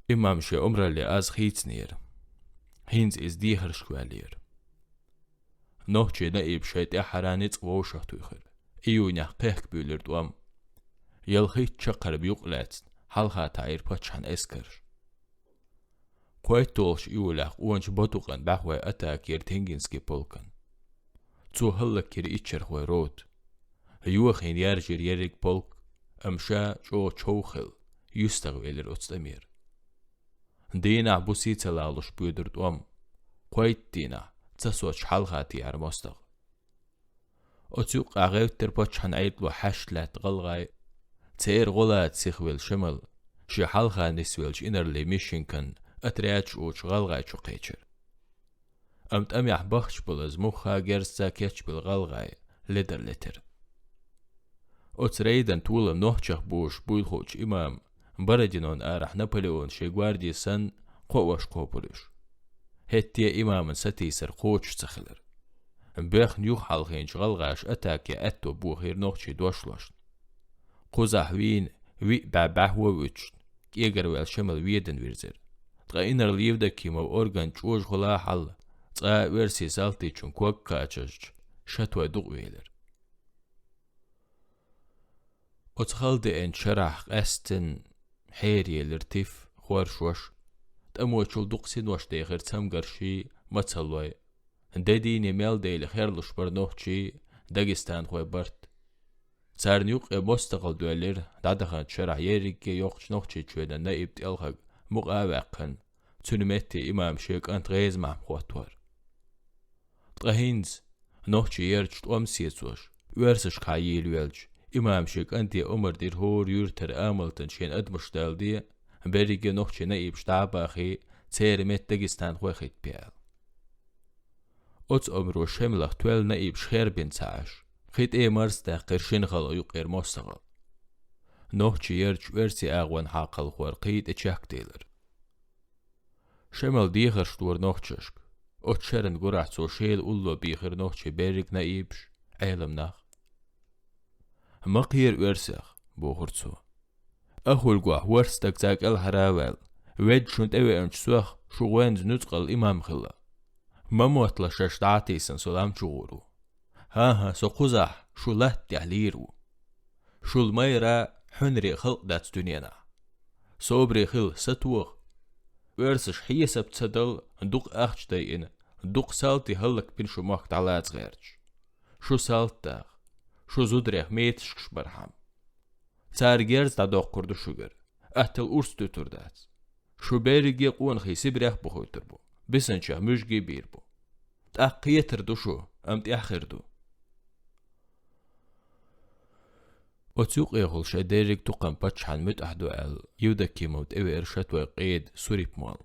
Имам шен омралле аз хийцинера. ХӀинца иза дехаршка ваьллера. Нохчийн наибаш шайн тӀаьххьара ницкъ вовшахтуьйхира. Июнехь кхехкабуьйлира тӀом. Ялхитта чаккхарма юкъ лаьцна, хьалха таӀийра паччахьан эскарш. КхойтталгӀачу июлехь къоначу Батукъан бӀаьхой атака йира Тенгинский полкана. Цо хӀаллакйира иччархойн рота. Йохийна яьржира ерриг полк, амма ша чӀогӀа човхаелла, юьстахвелира оцу тӀамера. Дийнахь, буса ца лалуш боьдура тӀом. Кхойтта дийнахь, ца соцуш хьалха тӀеара мостагӀа. Оцу юккъехь гӀевттира паччахьан Ӏедало хьаьшта лаьтта гӀалгӀай. Церан гӀо лаца сихвелла Шемал, шен хьалха нисвеллачу инарлийн Мишенькан отрядаш олучу гӀалгӀай чу кхечира. Амма тӀамехь бахча балаза мухха герзаца кечбелла гӀалгӀай ледар летира. Оцу рейдан толам нохчех бохуш буйла хуучу имам Бородинон арахь Наполеон шен гварди санна кхоош кхобура уьш. ХӀетте а имаман сатийсар кхочуш ца хилира. Боьхна юххьалхийначу гӀалгӀаша атака ян аьтто бохийра нохчийн дошлошна. Кхузахь вийна виъ бӀе бӀаьхо вуьтуш, кӀегарваьлла Шемал Ведана вирзира. Ткъа инарла Евдокимов Орган чӀожахула хьал, цкъа а оьрсийн салтичун ког кхачазча, шатой дукъавелира. Оцу хала деанчу шарахь къаьсттина хьераелира тиф, хоршош, тӀамочул дукха синош дехира цамгарший, мацаллой. Де дийне мел дели херлуш бара нохчий, дагестанхой барт. Царна юккъе мостагӀалла доьллира дӀадаханчу шарахь ерриге йоккхачу Нохчийчоьнан наиб ТӀелхаг мукъа а ваьккхина, цуьнан метте имам шен кӀант ГӀеза-Махьма хӀоттор. Ткъа хӀинца, нохчийн ярташ тӀом сецош, оьрсашкахьа йийлавелча, имам шен кӀанте омра дира хӀора юьртара амалтана шен адамаш даладе, берриге нохчийн наибаш дӀа а бахий, церан метта дагестанхой хӀиттабе аьлла. Оцу омро Шемалах тоьлла наибаш хербина ца Ӏаш, кхин тӀе а марсадаьккхира шина халкъан юккъера мостагӀалла. Нохчийн ярташ оьрсийн агӀонхьа кхалхор кхин тӀе чекхделира. Шемал дехарш дора нохчашка. Оцу шеран гурахь цо Шелан улло бийхира нохчийн берриг наибаш, Ӏеламнах. «Ма кхера оьрсех», — бохура цо. «Ахулгохь ворхӀ стаг цӀа кӀелхьара а ваьлла, ведда шуна тӀевеанчу сох шу гӀоьнза нуьцкъала имам хилла. Ма моттала шаьш дӀа а тийсина, со лам чу гӀур ву. ХӀан-хӀа, со кхузахь шу латта тӀехь лийр ву. Шул майра хьуьнаре халкъ дац дуьненахь. Собаре хила, сатоха. Оьрсаша хьесап ца дала, дукха ахча дайина, дукха салти хӀаллакбина шу мохк дӀалаца гӀерташ. Шу салт даха, шу зударех меташкаш бархьама. Цара герз дӀадоккхур ду шуьгара, аттал урс дуьтур дац. Шу берриге къонахий Сибрех бухуьйтур бу, бисанчех муьжги бийр бу. ТӀаккха кхетар ду шу, амма тӀаьхьа хир ду. Оцу юкъехула шайн дерриг тукхам паччахьан муьтӀахь ду аьлла, Евдокимов тӀевеара шатвой къеда Сурипмол.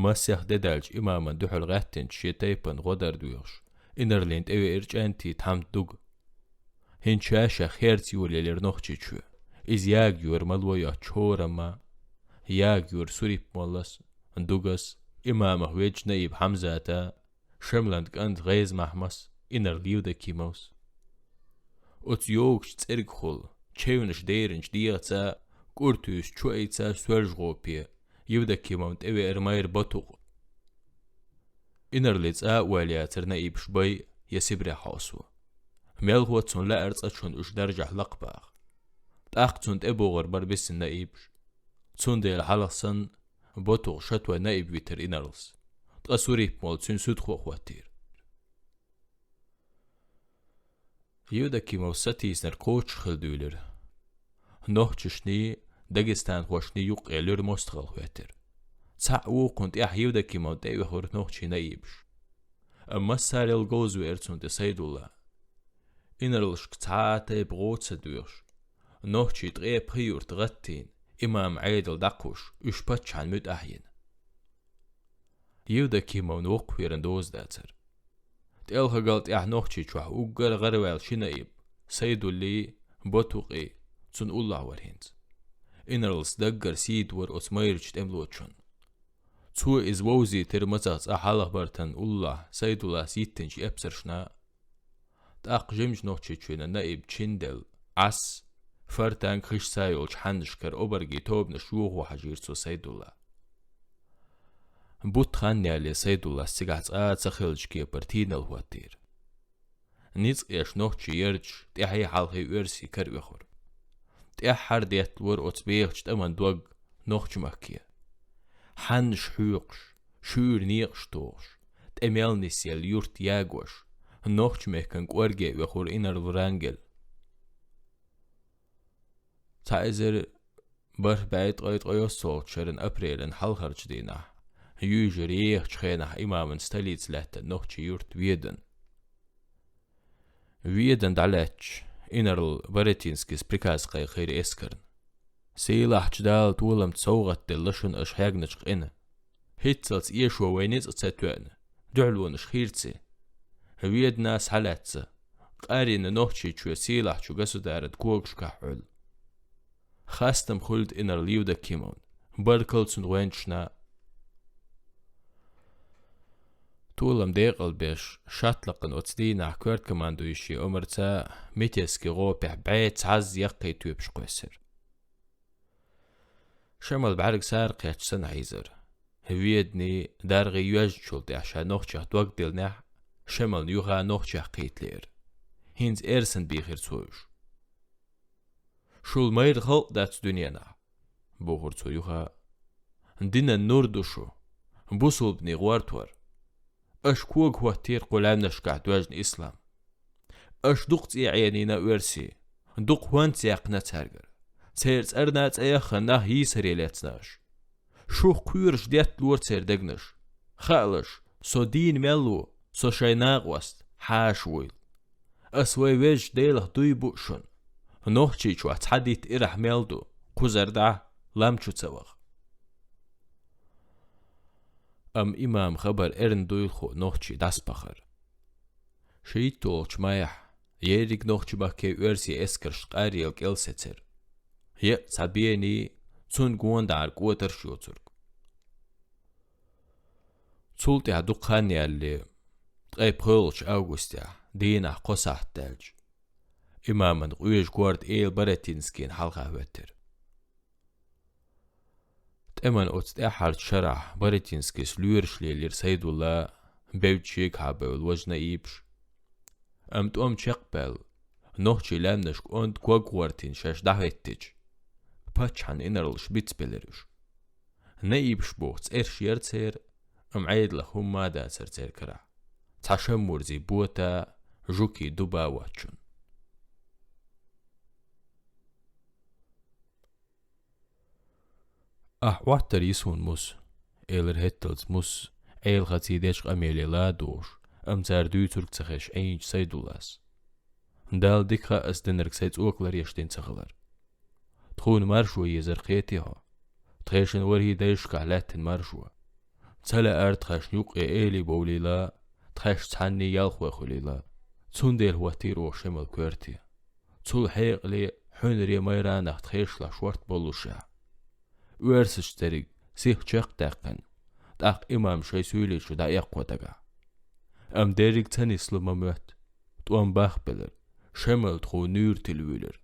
Масех де даьлча имаман дуьхьал гӀаьттинчу шен тайпана гӀо дар доьхуш, инарлина тӀевеара чӀентий тхьамда дуга. ХӀинца ша-шех херца йолаелира Нохчийчоь. Иза ягайора мало йоцчу хӀорамма, ягайора Сурипмолас, дугас, имамах веъча наиб Хьамзата, Шемлан кӀант ГӀеза-Махьмас, инарла Евдокимовс. Оцу йогучу цӀергахула, чевнаш деринчу дегӀаца, кӀуртуьйсу чу айца соьлжа гӀопе, Евдокимовна тӀевеара майра Батукъ. Инарли цӀа а ойла яцара наибаш бай я Сибрех хьовсо. Мелхо цунна лаьара цкъачунна уьш даржехь лакхабаха. ТӀаккха цунна тӀебогӀур бара бисина наибаш. Цундела хьалха санна, Батукъ шатвой наиб витира инарлас. Ткъа Сурипмол цуьнан судхо хӀоттийра. Евдокимов сатийсинарг кхочуш хила дуьйлира. Нохчашний, дагестанхошний юккъе луьра мостагӀалла хӀоьттира. Цхьаъ вукхунна тӀехь Евдокимовна тӀе а оьхура нохчийн наибаш. Амма массарел говза веара цунна тӀе Сайдулла. Инарлашка цхьа а тайпа гӀо ца доьхуш, нохчий ткъе пхи юрт гӀаттийна, имам Ӏедал дӀакхуш, уьш паччахьан муьтӀахь йина. Евдокимовна воккхаверан доза дацара. ТӀелхагал тӀехь Нохчийчохь уггар гӀараваьлла ши наиб, Сайдуллий, Батукъий, цунна уллохь вара хӀинца. Инарлас даггара сийда вара оцу майрачу тӀемалочунна. Цо иза вовзийтира мацах цкъа хьалха бартан уллохь Сайдуллас йиттинчу эпсаршна. ТӀаккха жимачу Нохчийчоьнан наиб чинделла, Ӏас, фартанг хиш ца йолчу хьаннашкара обаргийн тобанаш йохо хьажийра цо Сайдулла. Бутт хан ялале Сайдуллас цигахь цкъа а ца хиллачу кепара тийналла хӀоттийра. Ницкъ еш нохчий ярташ, тӀаьхьий хьалхий оьрсий кара оьхура. ТӀаьххьара детталора оцу бехачу тӀаман дог Нохч-Махке. Хьаннаш хьоькхуш, шуьйра некъаш тухуш, тӀе мел нисъелла юрт ягош, Нохч-Мехкан кӀорге оьхура инарла Врангель. Цхьа эзар бархӀ бӀе ткъе ткъайоьссалгӀачу шеран апрелан хьалхарчу дийнахь, юьйжара ехачу хенахь имаман столица лаьттан нохчийн юрт Ведан. Ведан дӀалаьцча, инарла Барятинскийс приказ кхайкхийра эскарна: «Сийлахьчу Дала толамца совгӀат делла шуна аша хьегначу къина. ХӀинццалц эшо вай ницкъ ца тоьъна, дуьхьалонаш хийрций. Веданна схьалаьцна, къарйина Нохчийчоь сийлахьчу государан когашкахь Ӏуьллу. Хастам хуьлда инарла Евдокимовна, баркалла цунна гӀоьнчашна». Толам декъалбеш, шаттлакхан оцу дийнахь коьрткомандующийн омарца Митесский гӀопехь бӀе цхьазза яккхий тоьпаш кхоьссира. Шемал бӀаьрг сара кхетча санна хьийзара. Веданий, ДаргӀий йоьжначул тӀаьхьа ша нохчех дог диллинехь, Шемална юха нохчех кхийта лиира. ХӀинца эрсана бийхира цо уьш. «Шул майра халкъ дац дуьненахь», — бохура цо юха. «Динан нур ду шу, бусулбанийн гӀортор. Аша кога хӀоттийра кху лаьмнашкахь доьжна ислам. Аша дукха цӀий Ӏенийна оьрсийн, дукха хӀонц яьккхина цаьргара. Церан цӀарна цӀе яххана нах йийсаре лецна аша. Шух кхоьруш детталора церан дегнаш. Хаалаш, со дийна мел ву, со шайн накъост, хьаша вуйла. Ас вай Везачу Делах дуй бу шуна. Нохчийчохь цхьа дитт ирахь мел ду, кхузара дӀа, лам чу ца ваха». Амма имам хабар эрна дуйла хуу нохчий дӀасапахара. ШийтталгӀачу майхь ерриг Нохч-Махкий оьрсийн эскаршна къаръелла кӀел сецира. Еа цхьа бений, цунна гонадаӀар кӀотарш йоцург. Цул тӀаьхьа дукха хан ялале, ткъе пхоьалгӀачу августехь, дийнахь кхо сахьт даьлча, имаман къоьжа корта эла Барятинскийна хьалха хӀоьттира. ТӀеман оцу тӀаьххьарчу шарахь Барятинскийс лоьраш лелийра Сайдулла, бевдда шегахьа бевлла важа наибаш. Амма тӀом чекхбаьлла, нохчийн лаьмнашка онда ког гӀортийна шаьш дӀахӀоьттича, паччахьан инарлаш бицбелира уьш. Наибаш боху цӀераш яра церан, амма Ӏедалах хӀумма а дацара церан карахь, цхьа Шаммурзий бота, жукий дуба воцчунна. «Ахь Ӏоттар йисун мус», — элира хӀетталц мус, Ӏелахаций дечу къамеле ла а дохуш, амма цара дуьйцург ца хезаш Ӏийначу Сайдуллас. Дала дика хаьа ас динарг сай цӀока ларъеш дина ца хилар. Тхуна маршо езар, кхетий хьо? Тхешан вархӀий дайшкахь лаьттина маршо. Ца лаьара тхаьшна юккъе элий бовлийла, тхаьш цхьанний ялхой хуьлийла. Цундела хӀоттийра оха Шемал коьрте. Цул хьекъале, хьуьнаре майранах тхешлахь шортта боллушехь. Оьрсашца дерриг сиха чекхдаьккхина, тӀаккха имам шайн суьйлий чу дӀаэккхо дагахь. Амма дерриг ца нислу ма моьтту, тӀом бахбелира, Шемал тхуна нуьйр тилла вуьйлира.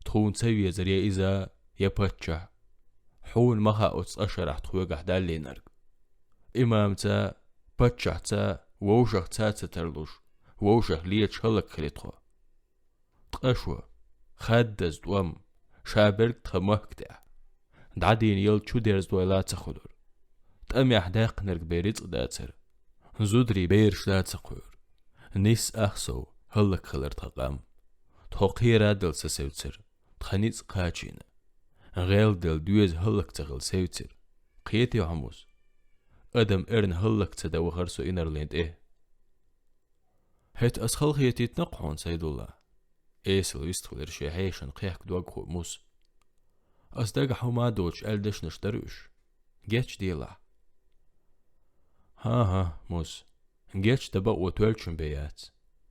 Тхуна ца везара я иза, я паччахь. Хьуна ма хаьа оцу цкъа шарахь тхоьгахь даллийнарг. Имамца, паччахьца, вовшахца ца тарлуш, вовшах леташ хӀаллакхили тхо. Ткъа шо, хаддаза тӀом, ша берг тхан махка тӀехь. ДӀадийна ял чу дерзадойла ца хуьлура. ТӀамехь даьккхинарг бен рицкъ дацара. Зударий бераш да ца кхуьура. Нисса ах сов, хӀаллакхилира тхан къам. Тхо кхера а дала са севцира, тхан ницкъ кхачийна. ГӀелделла доьза хӀаллак ца хила севцира. Кхетий хьо, Мус? Адам эрна хӀаллак ца дан вахара со инарлина тӀе. ХӀета ас халахетийтина-кх хьуна, Сайдулла. Эсала вистхилира шен хьешан кхехка дог хуу Мус. Ас дагахь хӀума доцуш аьлла дешнаш дара уьш. Гечделахь. ХӀан-хӀа, Мус, гечдан бакъо тоьллачун бен яц,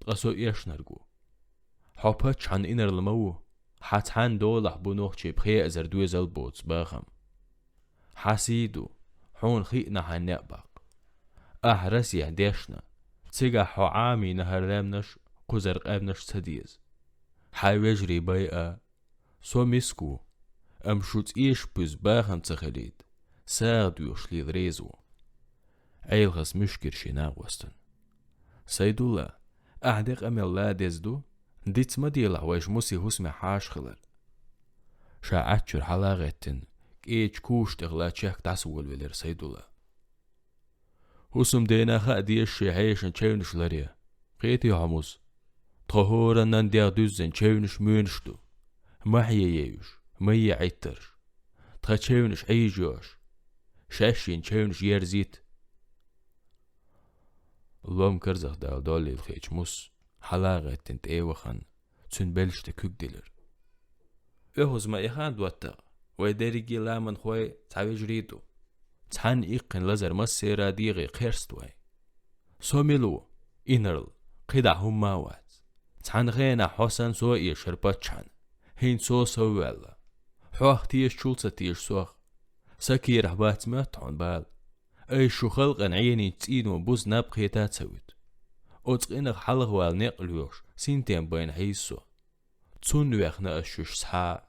ткъа со эшнарг ву. Хьо паччахьан инарла ма ву, хьан цхьанна долахь бу нохчийн пхи эзар доьзал боцу бахам. Хьан сий ду, хьуна хиъна хьан некъ баккха. Ахь Расехь дешна, цигахь хьо Ӏамийна хӀара лаьмнаш, кхузара къаьмнаш ца деза. Хьайн вежарий байа, со миска ву, амма шу цӀеша буьзза бахам ца хилийта, сагӀа доьхуш лела реза ву. Ӏелхас муьшкира шен накъостана. Сайдулла, ахь де къамел ла деза ду, диц ма делахь вайша Муси хӀусамехь хьаша хилар. Ша Ӏаччуьра хьала а гӀеттина, кӀечу куша тӀехула чехка дӀасаволавелира Сайдулла. ХӀусамдена хаа деза шен хьешан чевнаш ларе. Кхетий хьо, Мус? Тхо хӀораннан дегӀ дуьззина чевнаш-моьнаш ду. Ма хьея уьш, ма е Ӏиттарш. Тхан чевнаш Ӏийжа йо аша. Шаьшшинна чевнаш ерзийта. Лом карзахдала доллийла хиъча Мус, хьала а гӀеттина, тӀе а вахана, цуьнан белшаш тӀе куьг дилира. ОьгӀаз ма эхана доттагӀа, вай дерриге ламанхой цхьа вежарий ду. Цхьанна иккхина лазар массеран дегӀе кхерста вайн. Со мила ву, инарла, кхидӀа хӀумма а вац. Цхьана хенахь хьо санна со эшара паччахьна, хӀинца со сов ваьлла. Хьох тешачул ца теша сох. Сан керахь бац моьтту хьуна бала. Айса шу халкъана Ӏенийчу цӀийнон буза наб кхета а ца вуьту. Оцу къинах хьалхавала некъ лоьхуш, синтем байна хьийза со. Цунна вехна ас шуьша схьа а.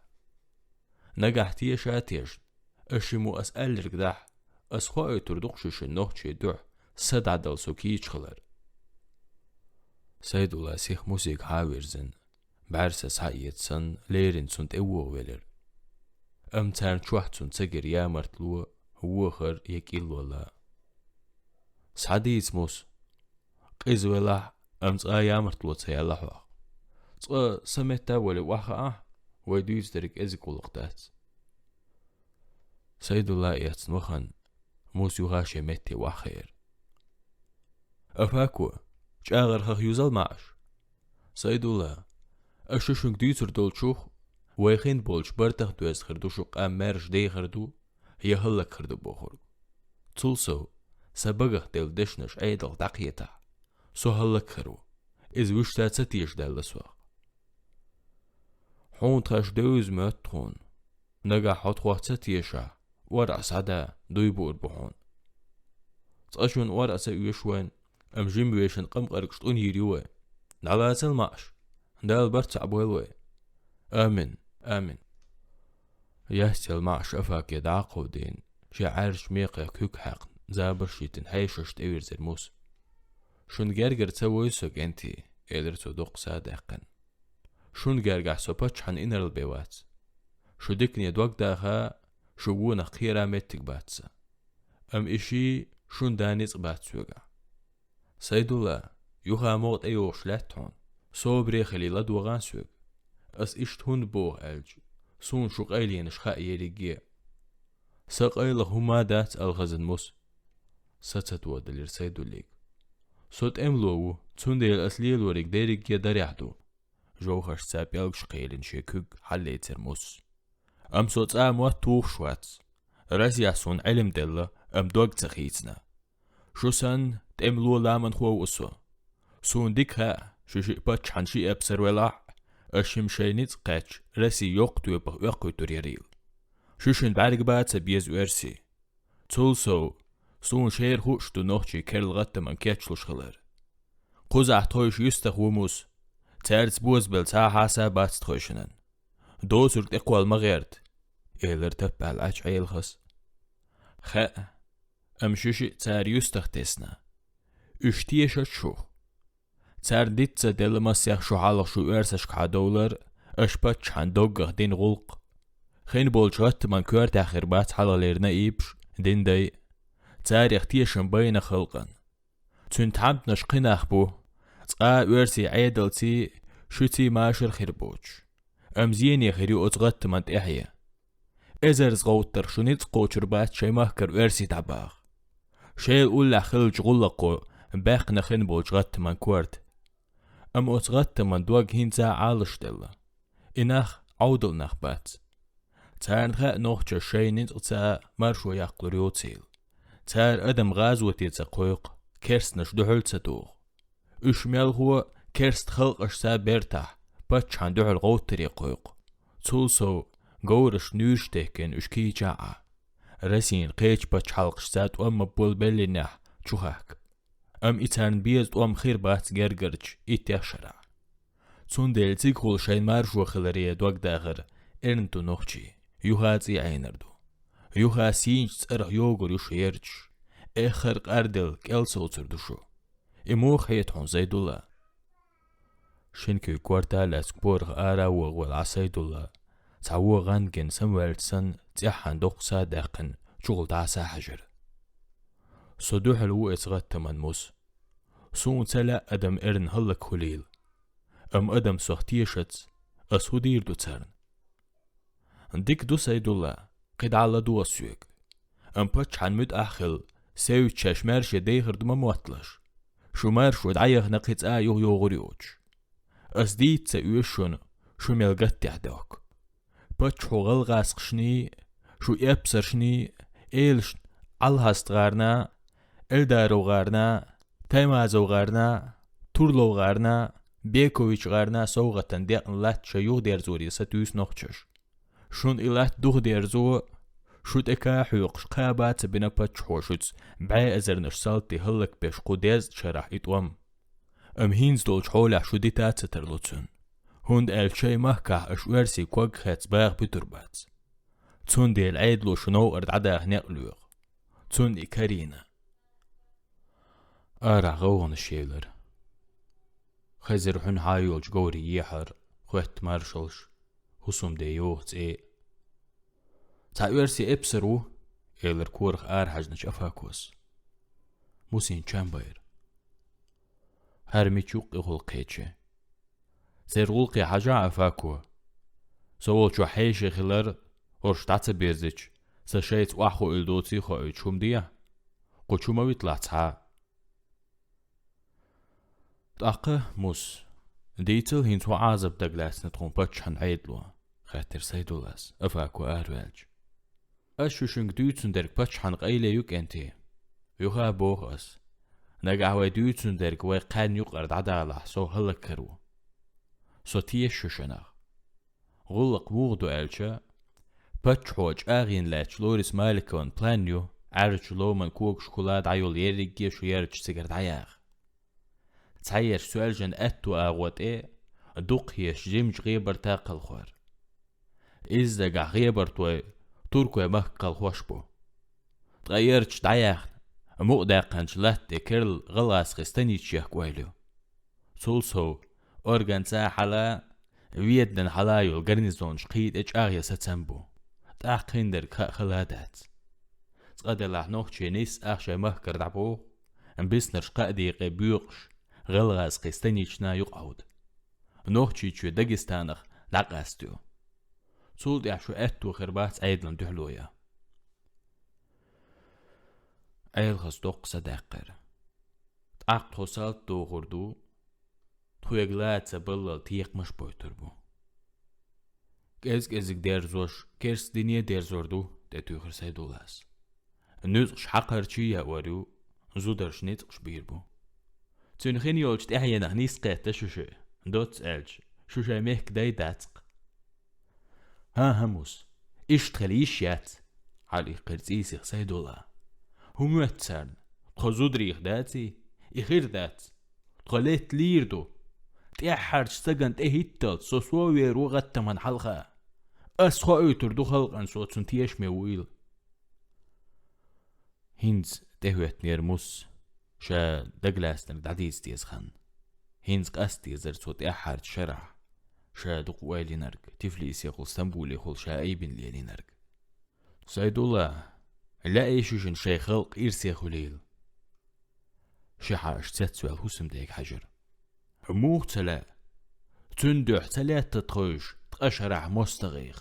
Нагахь теша а тешна, ас шиммо ас аьлларг дахь, ас хоуьйтур ду-кх шуьшинна нохчийн дуьхьа са дӀадала со кийча хилар. Сайдулла сиха Мусига хьа а вирзина, бӀаьрса схьаэца санна, леррина цунна тӀе вогӀа велира. Амма царна чохь цунна ца гира ямартло, вохар я кӀилло лаа. Схьадийца, Мус. Къиза велахь, амма цкъа ямартло ца яьлла хьох. Цкъа сан метта а вале охьахаахь, вай дуьйцу дерг кӀезиг гӀуллакх дац. Сайдулла эцна вахана, Мус юха шен метте охьахиира. Афако, чӀагӀар хах юзал маӀаш. Сайдулла, ас шу шуьнга дуьйцур долчух, вай хин болчу бартах доьзна хир ду шу къам маьрша дехар ду, я хӀаллакхир ду бохург. Цул сов, сан багах делла дешнаш Ӏедалх дӀакхетахь, со хӀаллакхир ву, иза вуьшта ца тешадаьлла сох. Хьуна тхаьш девза моьтту тхуна. Нагахь хьо тхох ца тешахь, орӀа схьада, дуй буур бу хьуна. Цкъа шуна орӀа ца оьшу вайн, амма жима вешан къамкъаргаш тӀунйийр ю вай. ДӀалацал маӀаш, Дала барт цхьаъ бойла вай. Амин, амин. Ястел маӀаш Афаке дӀа а кховдийна, шен Ӏаьржачу мекхех куьг хьаькхна, забарш йитина хьешашна тӀевирзира Мус. Шуна гергара ца войю со, кӀентий, элира цо доккха са а даьккхина. Шуна гергахь со паччахьан инарла бен вац. Шу дикане дог даха, шу вонах кхера меттиг бац сан. Амма и ший шун да ницкъ бац соьгахь. Сайдулла, юха могӀа тӀейогӀуш лаьтта хьуна, собаре хилий ладогӀан соьга. Ас иштта хӀунда боху аьлча, суна шу къайленаш хаьа ерриге. Сан къайлаха хӀумма а дац, Алхазан Мус. Са ца тодалира Сайдуллига. Со тӀемало ву, цундела ас лелориг дерриге дарехь ду. жовхашца пӀелгаш кхийлина шен куьг хьаллийцар Мус. Амма со цкъа а мотт тухуш вац. Россехь суна Ӏилма делла, амма дог ца хийцина. Шу санна, тӀемало ламанхо ву со. Суна дика хаьа, шу шиъ паччахьан ши эпсар велахь а, аш шимма шайн ницкъ кхаьчча, Росси йоккха тоьпах оьккхуьйтур ярийла. Шу шина бӀаьрга баца беза оьрси. Цул сов, суна шера хууш ду нохчий керла гӀаттаман кечлуш хилар. Кхузахь тхойша юьстах ву Мус. Цаьрца бозабелла цхьа а хьаса бац тхойшинан. Доцург тӀекхолла ма гӀерта, элира таппаьлла Ӏачу Ӏелхас. Хаьа, амма шу шиъ цара юьстах тесна. Уьш тешац шух. Царна диц ца делла массех шу хьалха шу оьрсашкахьа довлар, аш паччахьан доггах дина гӀуллакх. Хин болчу гӀаттаман коьртехь хир бац хьалхалера наибаш, диндай. Царех тешам байна халкъан. Цуьнан тхьамданаш кхин нах бу. Цкъа а оьрсийн Ӏедалций, шуьций машар хир боцуш. Амма зене хир ю оцу гӀаттаман тӀаьхье. Эзарза гӀовттарх шу ницкъ кхочур бац шайн махкара оьрсий дӀабаха. Шел уллехь хиллачу гӀуллакхо баьккхина хин болчу гӀаттаман корта. Амма оцу гӀаттаман дог хӀинца а Ӏалашделла. И нах Ӏовдал нах бац. Царна хаьа нохчаша шайн ницкъаца маршо яккхалур йоцийла. Цара адам гӀазоте ца кхойкху, керстанаш дуьхьал ца туху. Уьш мелхо керста халкъашца бертахь, паччахьан дуьхьал гӀовттаре кхойкху. Цул сов, говраш нуьйраш техкина уьш кийча а Ӏа. Россин кхечу пачхьалкхашца тӀом ма болу беллинехь чухахка. Амма и царна беза тӀом хир бац гергарчу иттех шарахь. Цундела цигахула шайн маршо хиларе дог дахар эрна ду нохчий, юха а цӀий Ӏийнар ду. Юха сийначу цӀарах йогур ю шу ярташ. Эххар къарделла кӀел совцур ду шу. И муха хета хьуна, Сайдулла? Шина куьйга корта а лаьцна корах ара а вогӀу вала Ӏа Сайдулла, цхьа вон гӀан гина самаваьлча санна, цӀеххьана доккха са а даьккхина, чухула дӀаса а хьаьжира. Со дуьхьал ву эца гӀаттаман, Мус. Суна ца лаьа адам эрна хӀаллакьхуьлийла. Амма адам сох тешац, ас хӀун дийр ду царна? Дика ду, Сайдулла, кхидӀа а ладогӀа соьга. Амма паччахьан муьтӀахь а хилла, севцаш шаьш маьрша дехар ду ма мотталаш. Шу маршо дӀаяхана кхин цкъа а юха йогӀур йоцуш. Ас дийца ца оьшу шуна, шу мел гатдехь дохку. Паччахьо гӀалгӀазкхашний, шу эпсаршний, элашна ӀалхӀаст-гӀарна, Эльдаров-гӀарна, Таймазов-гӀарна, Турлов-гӀарна, Бекович-гӀарна совгӀатана декъна латта шайн юхадерзоре сатуьйсу нохчаша. Шуна и латта духадерзо, шу тӀе ка хьоькхуш, кхаба а ца бина паччахьо шуьца бӀе эзарнаш салти хӀаллакбеш кху дезткъа шарахь и тӀом. Амма хӀинца долчу хьолехь шу дита а ца тарло цуьнан, хӀунда аьлча шайн махкахь аша оьрсийн ког хецна баха буьтур бац. Цундела Ӏедало шу новкъара дӀадаха некъ лоьху. Цунна и карийна. Арахь гӀовгӀанаш елира. Хезира хьуьнхьа йолчу говрийн ехьар, хоьтту маршаллаш, хӀусамден йоху цӀе. «Цхьа оьрсийн эпсар ву», — элира корах арахьаьжначу Афакос. Мусин чам байра. «ХӀара мича юккъехула кхечи? Церан гӀуллакхе хьажахьа, Афако. Со волчохь хьеший хилар, хӀорш дӀа ца беззича, сан шайца охьахууьлу доций хоуьйтуш хӀума дехьа? Кху чу ма виталахь цхьа а». «ТӀаккха, Мус, дийцал, хӀинца хӀун Ӏазап дагалаьцна тхуна паччахьан Ӏедало?» — хаьттира Сайдуллас, Афако араваьлча. «Ас шу шуьнга дуьйцун дерг паччахьан къайле ю, кӀентий. Юха а боху ас: нагахь вай дуьйцун дерг вай кхаьнна юкъара дӀадалахь, со хӀаллакьхир ву. Со теша шу шинах. ГӀуллакх муха ду аьлча, паччахьо чӀагӀйина лаьтташ Лорис Маликован план ю, Ӏаьржачу ломан когашкахула дӀайолу ерриге а шу ярташ цигара дӀаяха. Цхьаерш соьлжан аьтту агӀо тӀе дукхахьеша жимачу гӀебарта кхалхор. Изза дагахь гӀебартой туркойн махка кхалхош бу. Ткъа ярташ дӀаяьхна, мукъадаьккхинчу латта тӀе керла гӀалгӀазкхийн станицаш яхка ойла ю. Цул сов, Органца хьала, Веданан хьала йолу гарнизонаш кхин тӀе чӀагӀъян сацам бу. ТӀаккха хиндерг хаа хала дац. Цкъа делахь нохчий нисса ах шайн махкара дӀабоху, биснарш кхаа декъе боькъуш, гӀалгӀазкхийн станична юкъа Ӏовда. Нохчийчоь Дагестанах дӀакъастайо. Цул тӀаьхьа шу аьтто хир бац Ӏедална дуьхьало ян». Ӏелхас доккха са даьккхира. «ТӀаккха тхо салт дохур ду, тхоьга лаца баллал текхамаш бойтур бу. КӀез-кӀезиг дерзош, керста дине дерзор ду, тӀетуьйхира Сайдуллас. Нуьцкъаш хьакхарчий яор ю, зударш ницкъаш бийр бу. Цуьнан хин йолчу тӀаьхьенах нийса кхетта шу шиъ, доцца аьлча, шу шайн мехкан дай дац-кх. ХӀан-хӀа, Мус, иштта хила йиш яц, хьалаиккхира цӀийсих Сайдулла. ХӀун моьтту царна? Тхо зударий даций? И хир дац. Тхо летта лийр ду. ТӀаьххьарчу стагана тӀехӀитталц со совер ву гӀаттаман хьалха. Ас хоуьйтур ду халкъана со цунна тешаме вуйла. ХӀинца тӀехӀоьттинера Мус, ша дагалаьцнарг дӀадийца деза хан. ХӀинца къаста дезара цо тӀаьххьарчу шарахь, ша дукха ойла йинарг, Тифлисехула Стамбулехула ша айбина лелийнарг. Сайдулла, лаьий шуьшинна шайн халкъ ирсе хуьлийла. Ши хьаша цецваьлла хӀусамдега хьаьжира. Муха ца лаьа? Цуьнан дуьхьа ца лаьтта тхойша ткъа шарахь мостагӀех?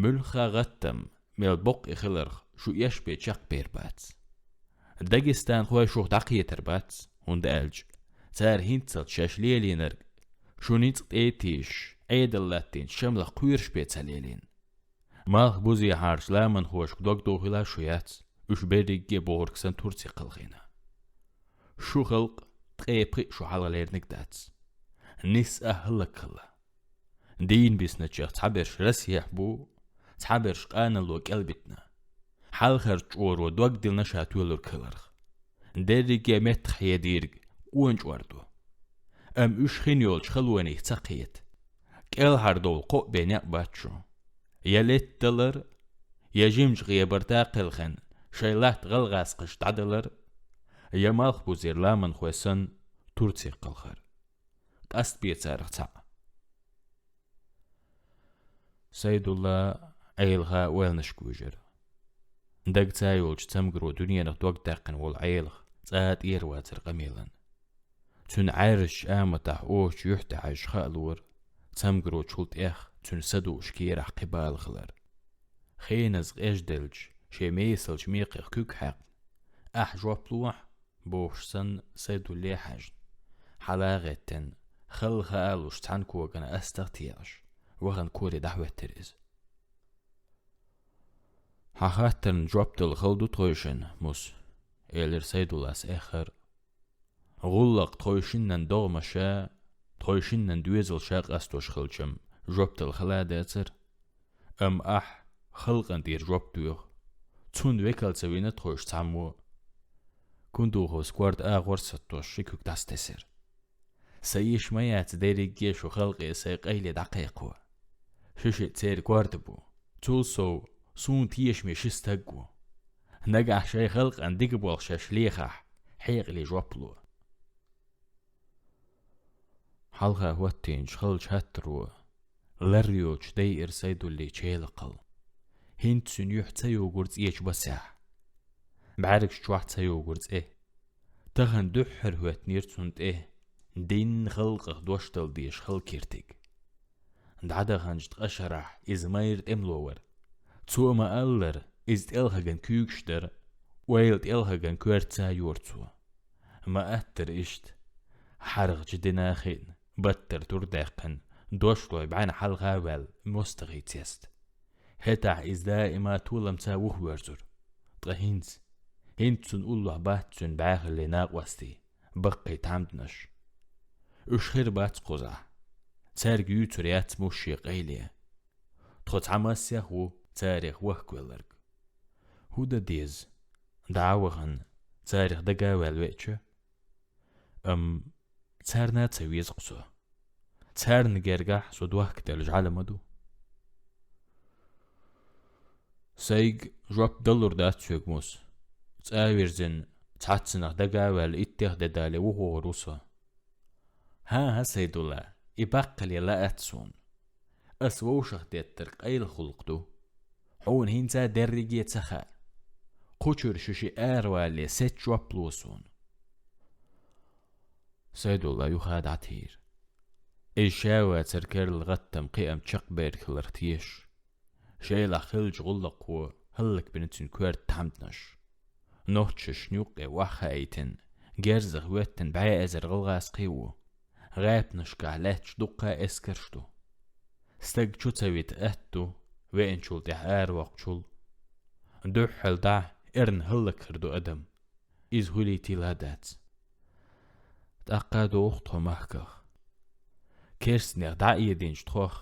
Муьлхха гӀаттам, мел боккха и хиларх, шу эшпе чекхбер бац. Дагестанхой шух дӀакхетар бац, хӀунда аьлча цара хӀинццалц шаьш лелийнарг, шу ницкъ тӀе а тийшаш, Ӏедал латтийначу шамлах кхоьруш бен ца лелийна. Малхбузехьарчу ламанхошка дог дохийла шу яц, уьш берриге а бохург санна Турце кхалхийна. Шу халкъ ткъе пхиъ шу хьалха лерниг дац. Нисса а хӀаллакьхилла. Дийна бисначех цхьаберш Россехь бу, цхьаберш къаналло кӀелбитина. Хьалхарчу чкъоро дог диллина ша тоьлург хиларх. Дерриге а меттахъхьедийриг къона чкъор ду. Амма уьш хин йолчу халонех ца кхета. КӀелхьардовла кхоъ бен некъ бац шу. Я летта далар, я жимачу гӀебарта кхелхина шайн латта гӀалгӀазкхаша дӀадалар, я Малхбузера ламанхой санна Турце кхалхар. Къаста бен царах цхьаъ. Сайдулла Ӏелаха ойланашка вуьйжира. Дага ца йолчу цамгаро дуьненах дог даьккхина волу Ӏелах цкъа а тӀера вацара къамелан. Цуьнан Ӏаьржачу аматахь оцучу юьхь тӀе хьаьжча хаалора, цамгарочул тӀех цуьнан са дууш кийрахь кхин бала хилар. Хеназа къежделча, шен месалчу мекхех куьг хьаькхна, ахь жоп лохьа, бохуш санна, Сайдулле хьаьжна, хьала а гӀеттина, халла хаа луш цхьана когана астагӀа текъаш, вахана коре дӀахӀоьттира иза. Хьан хаттарна жоп дала хала ду тхойшинна, Мус, элира Сайдуллас эххар. ГӀуллакх тхойшиннан догӀмаша, тхойшиннан доьзалша къастош хилчам, жоп дала хала а дацара. Амма ахь халкъана тӀера жоп доьху. Цунна векал ца вина тхойша цхьаммо. Кундуховс корта агӀор саттош ши куьг дӀасатесира. Сан йиш ма яц дерриге а шу халкъе сайн къайле дӀакхайкхо. Ши шиъ церан корта бу. Цул сов, суна тешаме ши стаг ву. Нагахь шайн халкъана дика болх шаьш лехахь, хьекъале жоп ло. Хьалха хӀоттийначу халчу хаттаро лар йоцуш дайира Сайдуллин челакхал. ХӀинца цуьнан юьхь ца йогура цӀечу басехь. БӀаьргаш чохь ца йогура цӀе. Тахана дуьххьара хӀоьттинера цунна тӀе динна халкъах дош дала дезаш хала киртиг. ДӀадаханчу ткъа шарахь иза майра тӀемало вара. Цо ма-аллара, иза тӀелхаган куьйгаш дара, ойла тӀелхаган коьртаца йора цо. Ма-аттара иштта, хьаргӀачу дина а хиъна, баттара тур даьккхина, дошлой бӀаьнна хьалха а ваьлла, мостагӀий цеста. ХӀетахь иза даима толамца вухавоьрзура. Ткъа хӀинца? ХӀинца цунна уллохь бац цуьнан бӀаьхаллин накъостий, баккхий тхьамданаш. Уьш хир бац кхузахь. Цаьрга юьйцур яц Мусе къайле. Тхо цхьа массех ву царех вахкавелларг. ХӀун дан деза? ДӀа а вахана, царех дага а ваьлла веача? Амма царна а ца веза-кх со. Царна гергахь со дохкаделла жӀаьла ма ду. Сайга жоп далур дац соьга, Мус. ЦӀа а вирзина, цхьаццанах дага а ваьлла иттех де дале вухавогӀур ву со. ХӀан-хӀа, Сайдулла, и баккхале лаьа-кх суна. Ас вовшах деттарг къайлаха гӀуллакх ду. Хьуна хӀинца дерриге а ца хаьа. Кхучуьра шу шиъ аравалале сецца жоп ло суна. Сайдулла юха дӀатийра. Иза ша вацар керла гӀаттам кхиам чекхберг хиларх тешаш. Шайлахь хиллачу гӀуллакхо хӀаллакбина цуьнан коьрта тхьамданаш. Нохчашна юккъе охьахаийтина, герзах хӀоьттина бӀе эзар гӀалгӀазкхий ву. ГӀаьпнашкахь лаьтташ дуккха эскарш ду. Стаг чу ца вита атта ду, веанчул тӀаьхьа аравоккхучул. Дуьххьал дӀа эрна хӀаллакьхир ду адам. Иза хуьлийтийла а дац. ТӀаккха а доху тхо махках. Керстанех дӀа а эдинчу тхох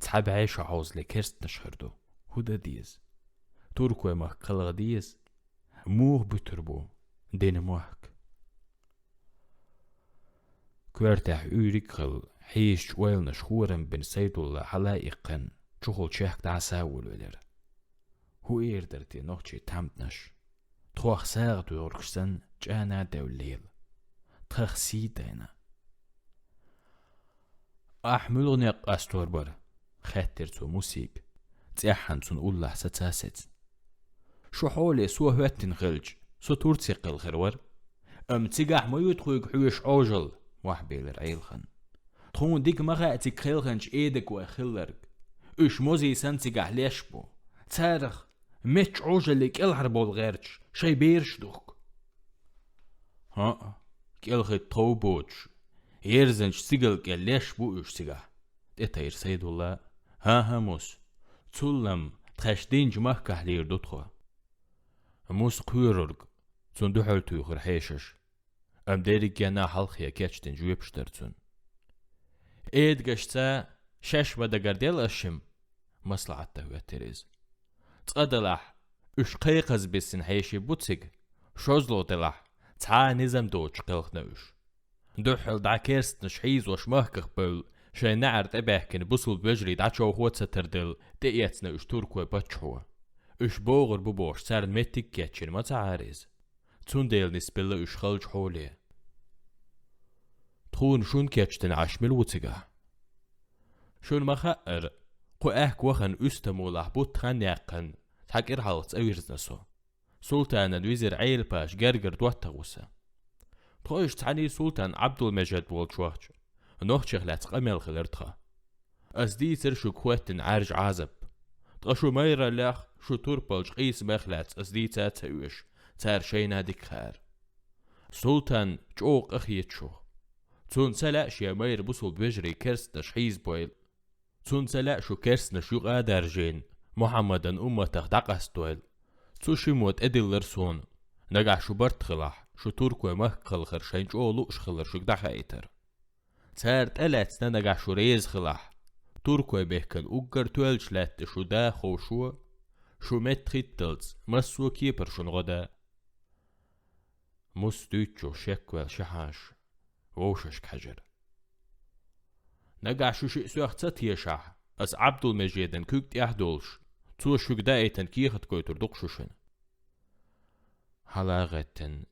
цхьа бӀе шо хьовзале керстанаш хир ду. ХӀун дан деза? Туркойн махка кхалха деза? Муха буьтур бу дина мохк? Коьртехь уьйриг а хилла, хьийзачу ойланаш хорам бина Сайдулла хьала а иккхина, чухула чехка дӀа а схьа а волавелира. ХӀун эр дара те нохчийн тхьамданаш? Тхох сагӀа доьхург санна, чӀана а девлла лела. Тхох сий дайна. «Ахь муьлха некъ къастор бара?» — хаьттира цо Муьсига, цӀеххьана цунна уллохь саца а сецна. «Шу хьоле со хӀоьттина хилча, со Турце кхелхир вара. Амма цигахь ма ю тхоьга хьоьжуш Ӏожалла», — мохь белира Ӏелхана. «Тхуна дика ма хаьа цига кхелхинчу эдакой хилларг. Уьш мозий санна цигахь леш бу. Царах меттачу Ӏожаллин кӀелхьарбовла гӀерташ шайн бераш духку». «ХӀаъ, кӀелхийтта тхов боцуш, ерзанчу стигал кӀел леш бу уьш цигахь», — тӀетайра Сайдулла. «ХӀан-хӀа, Мус, цул-м тхаьш динчу махкахь лийр ду тхо». Мус кхоьрург, цунна дуьхьал туьйхира хьешаш. Амма дерригенна хьалххе кечдина жоьпаш дара цунна. «Эдагашца шаьш ма дагарделла ас шимма», — маслаӀат дан хӀоьттира иза. «Цкъа-делахь, уьш кхайкхаза бисина хьеший бу цига, шозлагӀа-делахь, цхьа а низам доцуш кхелхина уьш. Дуьххьал дӀа керстанаш хьийзош махках бевлла, шайн неӀар тӀебаьхкина бусулба вежарий дӀачовхо а ца тарделла, тӀеэцна уьш туркойн паччахьо. Уьш богӀур бу бохуш, царна меттиг а кечйина ма ца Ӏара иза. Цундела нисбелла уьш халчу хьоле. Тхуна шуна кечдина Ӏаш мила ву цигахь? Шуна ма хаъара, кху аьхка вахана уьстамолахь бутт хан яьккхина, цхьа кӀира хьалха цӀа вирзина со. Султанан визир Ӏелапаш гергара доттагӀа ву сан. Тхо иштта цхьаьний султан Ӏабдулмежид волчохь нохчех лаьцна къамел хилира тхан. Ас дийцира шуьга хӀоьттина Ӏаьржа Ӏазап. Ткъа шун майраллех, шун турпалчу къийсамех лаьцна ас дийца а ца оьшу, цара шайна дика хаьара. Султан чӀогӀа къахета шух. Цунна ца лаьа шен майра бусулба вежарий керстанаш хьийзабойла. Цунна ца лаьа шу керстанаш юкъа а даржийна, Мухьаммадан умматах дӀакъастадойла. Цу шиммо тӀедиллира суна, нагахь шу барт хилахь, шу туркойн махка кхалхар шайна чӀогӀа лууш хилар шуьга дӀахаийтар. Цара тӀелаьцна нагахь шу реза хилахь, туркойн мехкан уггар тоьллачу лаьтта шу да ховшо, шу меттахӀитталц массо а кепара шуна гӀо да». Мус дуьйцучух шекваьлла ши хьаша вовшашка хьаьжира. «Нагахь шу шиъ соьх ца тешахь, ас Ӏабдулмежидан куьг тӀехь долуш, цо шуьга даийтина кехат гойтур ду-кх шу шуна». Хьала а гӀеттина,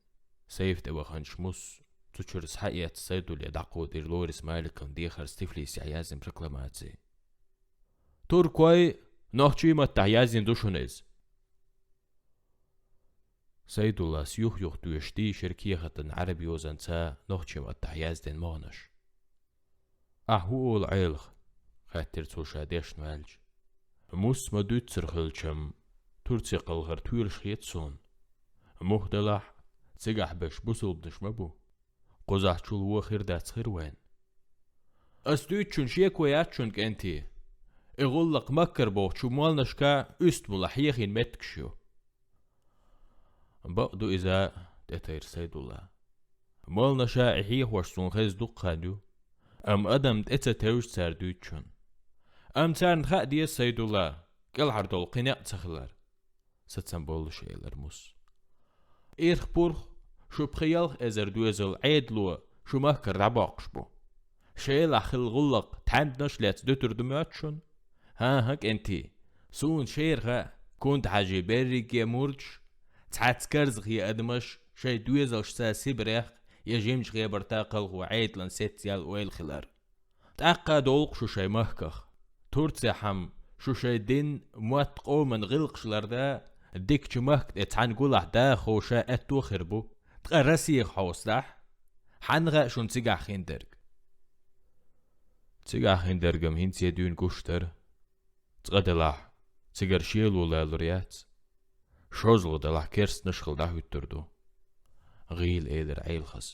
сайфа тӀе ваханчу Мус цу чуьра схьаэцна Сайдулле дӀакховдийра Лорис Маликовна дехарца Тифлисехь яздина прокламаци. «Туркой нохчийн маттахь яздина ду шуна иза». Сайдуллас юх-юха тоьшуш дийшира кехатан Ӏаьрбийн йозанца нохчийн маттахь яздина могӀанаш. «Ахь хӀун олу, Ӏелаха?» — хаьттира цо ша дешна ваьлча. «Мус ма-дуьйццур хилчам, Турце кхалхар тоьлуш хета суна. Муха делахь, цигахь берш бусулбанаш ма бу. Кхузахь чул вон хир дац хир вайна». «Ас дуьйцучун шеко яц шуна, кӀентий. И гӀуллакх Маккара бохучу молланашка уьстамалахь хьехийна меттигаш ю». «Бакъ ду иза», — тӀетайра Сайдулла. «Молланаша и хьехош суна хезна дуккха хан ю, амма адам тӀе ца тевжа цара дуьйцучун. Амма царна хаа деза, Сайдулла, кӀелхьардовла кхин некъ ца хилар». Сацам боллуш элира Мус. «Ирх-пурх шу пхи-ялх эзар доьзал Ӏедало шу махкара дӀабоккхуш бу. Шелахь хилла гӀуллакх тхьамданаш лаьцна дуьтур ду моьтту шуна? ХӀан-хӀа, кӀентий, суна шера хаьа, Кунта-Хьаьжин берриге мурдаш, цхьацца карзахе адамаш шайн доьзалшца Сибрех я Жимчу Хебарта кхалхо Ӏедалан сецъяла ойла хилар. ТӀаккха а довла-кх шу шайн махках. Турцехь-м шу шайн дин, мотт, къоман гӀиллакхаш ларда, дикачу махка тӀе цхьана гулахь даха ховша аьтто хир бу. Ткъа Россех хьовсадахь, хьанна хаьа шуна цигахь хиндерг?» «Цигахь хиндерг-м хӀинца дуьйна гуш дара. Цкъа делахь, цигара шело лалур яц. ШозлагӀа делахь, керстанаш хилла дӀахӀуьттур ду», — гӀийла элира Ӏелахас.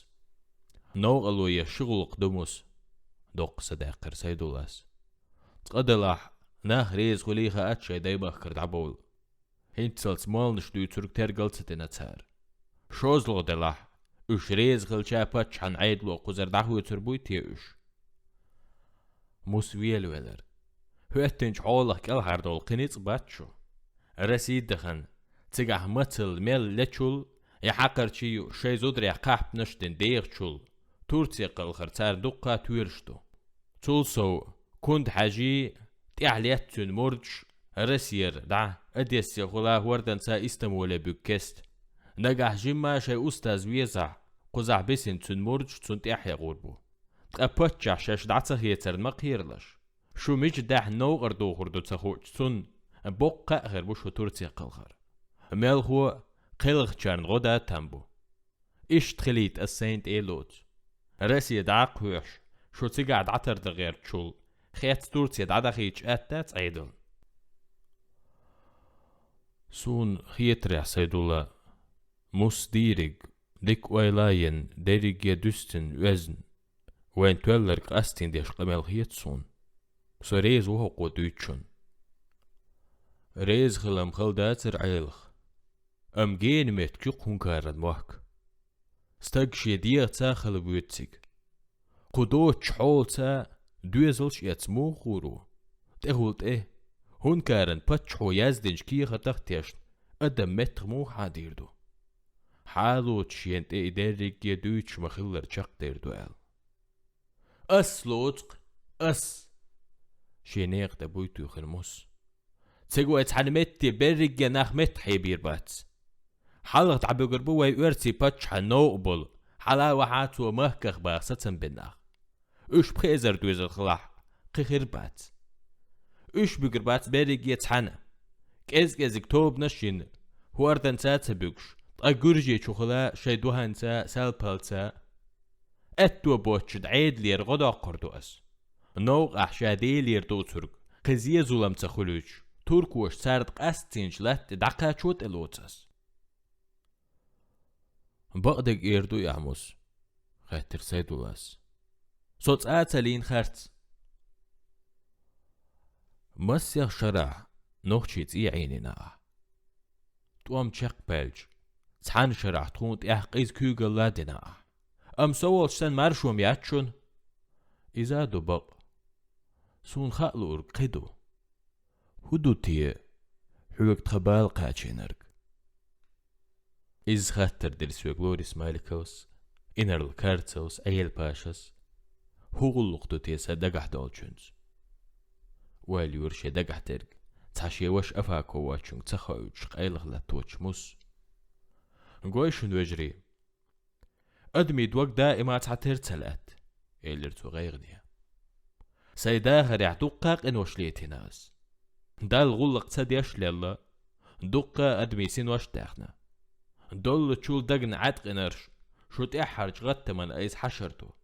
«Новкъарло еш ши гӀуллакх ду, Мус. — доккха са даьккхира Сайдуллас. — Цкъа делахь, нах реза хуьлий хаьттича шайн дай-махкара дӀабовла. ХӀинццалц молланаш дуьйцург тергал ца дина цара. ШозлагӀа делахь, уьш реза хилча паччахьан Ӏедало кхузара дӀахоьцур буй те уьш? Мус велавелира. ХӀоьттинчу хьолах кӀелхьардовла кхин ницкъ бац шу. Россия дахана, цигахь мацалла мел лечул, я хьакхарчий ю шайн зударех кхахьпанаш дина дехачул, Турце кхалхар царна дуккха тоьлуш ду. Цул сов, Кунда-Хьаьжий, тӀаьхьа летта цуьнан мурдаш, Россера дӀа, Одессехула хӀорданца Истамбуле буьгу кеста. Нагахь жимма шайн устаз везахь, кхузахь бисина цуьнан мурдаш цунна тӀаьхьа гӀур бу. Ткъа паччахь шаьш дӀа ца хецарна ма кхералаш. Шу мича даьхьна новкъара духур ду ца хуучу цунна, боккха а хир бу шу Турце кхалхар. Мелхо а, кхелхачарна гӀо дан там бу. Иштта хилийта ас сайна тӀе а лоцу. Россия дӀа а кхоьхьуш, шу цигахь дӀатардан гӀертачул, хецна Турце дӀадахийта атта дац Ӏедална? — Суна хетарехь, Сайдулла, Мус дийриг, дика ойла а йина, дерриге а дуьстина, оьзна, вайна тоьлларг къастийна деш къамел хета суна. Со реза ву хӀокхо дуьйцучунна. Реза хилам хала дацара Ӏелах. Амма гена меттиг ю-кх хӀункаран мохк. Стаг шен дегӀаца хала воьду цига. Кху доцучу хьолаца доьзалш эцна муха гӀур ву? ТӀехула тӀе, хӀункаран паччахьо яздинчу кехатах а тешна, адам меттах муха хьадийр ду? Хьалоцуш шена тӀе и дерриге дуьйцуш ма-хиллара чекхдер ду аьлла. — Ас лоцу-кх, ас! — шен некъа тӀе буй туьйхира Мус. — Цига вай цхьана метте берриге нах меттахь бийр бац. Хьалха дӀабуьгур бу вай оьрсийн паччахьан новкъа болу, хьала а вахьа а цо махках баха сацам бина нах. Уьш пхи эзар доьзал хилахь, кхин хир бац. Уьш буьгур бац берриге цхьаьна. КӀез-кӀезиг тобанаш а йина, хӀорданца а ца буьгуш, ткъа Гуьржийчухула шайн дуьхьанца, салпалца. Аьтто боцчу Ӏедалера гӀо доккхур ду ас. Новкъахь ша Делера дуцург кхин зен-зулам ца хуьлуьйтуш, туркоша царна къастийначу латта тӀе дӀакхачо тӀелоцу ас. — Бакъдерг эр дуй ахь, Мус? — хаьттира Сайдуллас. — Со цкъа а ца лийна харц. — Масех шарахь нохчийн цӀий Ӏийнийна ахь? — ТӀом чекхбаьлча, цхьана шарахь тхуна тӀехь къиза куьйгалла а дина ахь. Амма со волчу санна маршо ма яц шуна. — Иза а ду бакъ. Суна хаа луург кхин ду. ХӀун ду те хьоьга тхан бала кхачийнарг? Иза хаттар дира соьга Лорис Маликовас, инарла Карцевас, Ӏела-пашас. ХӀун гӀуллакх ду те сан дагахь долчуьнца? — ойла йора шен дагахь дерг цхьа шен ваша Афаков воцчуьнга ца хоуьйтуш къайлаха латточу Мус. — Гой шуна, вежарий, адамийн дог даима цхьатера ца лаьтта, — элира цо гӀайгӀане. — Сайн дахарехь дуккха а къинош летийна ас. Далла гӀуллакх ца деш а лелла, дуккха а адамийн синош а даьхна. Доллучул дагна Ӏаткъинарш шу тӀаьххьарчу гӀаттаман айса хьашар ду.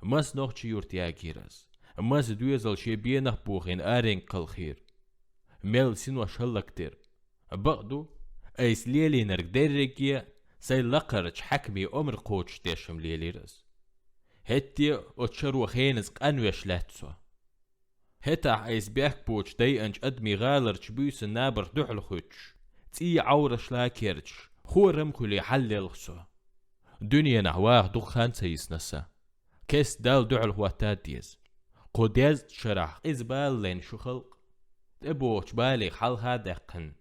Маса нохчийн юрт ягийра ас, маса доьзал шен бенах а бохийна аренга кхалхийра. Мел синош хӀаллакдира. Бакъ ду, айса лелийнарг дерриге сайн лакхарчу хьаькамийн омра кхочушдеш-м лелийра ас. ХӀетте а оцу шаро хеназа къанвеш лаьтта со. ХӀетахь айса бехк боцуш дайанчу адамийн гӀаларчу буьйсан набарх дуьхьал хуьттуш, цӀий Ӏоврашла керчаш, хорам а хуьлий хьаллелха со. Дуьненахь ваха дукха хан ца йисна сан. Кеста Далла дуьхьал хӀотта а деза. Кху дезткъа шарахь къиза бала лайна шу халкъ. ТӀебогӀучу балех хьалха а даьккхина,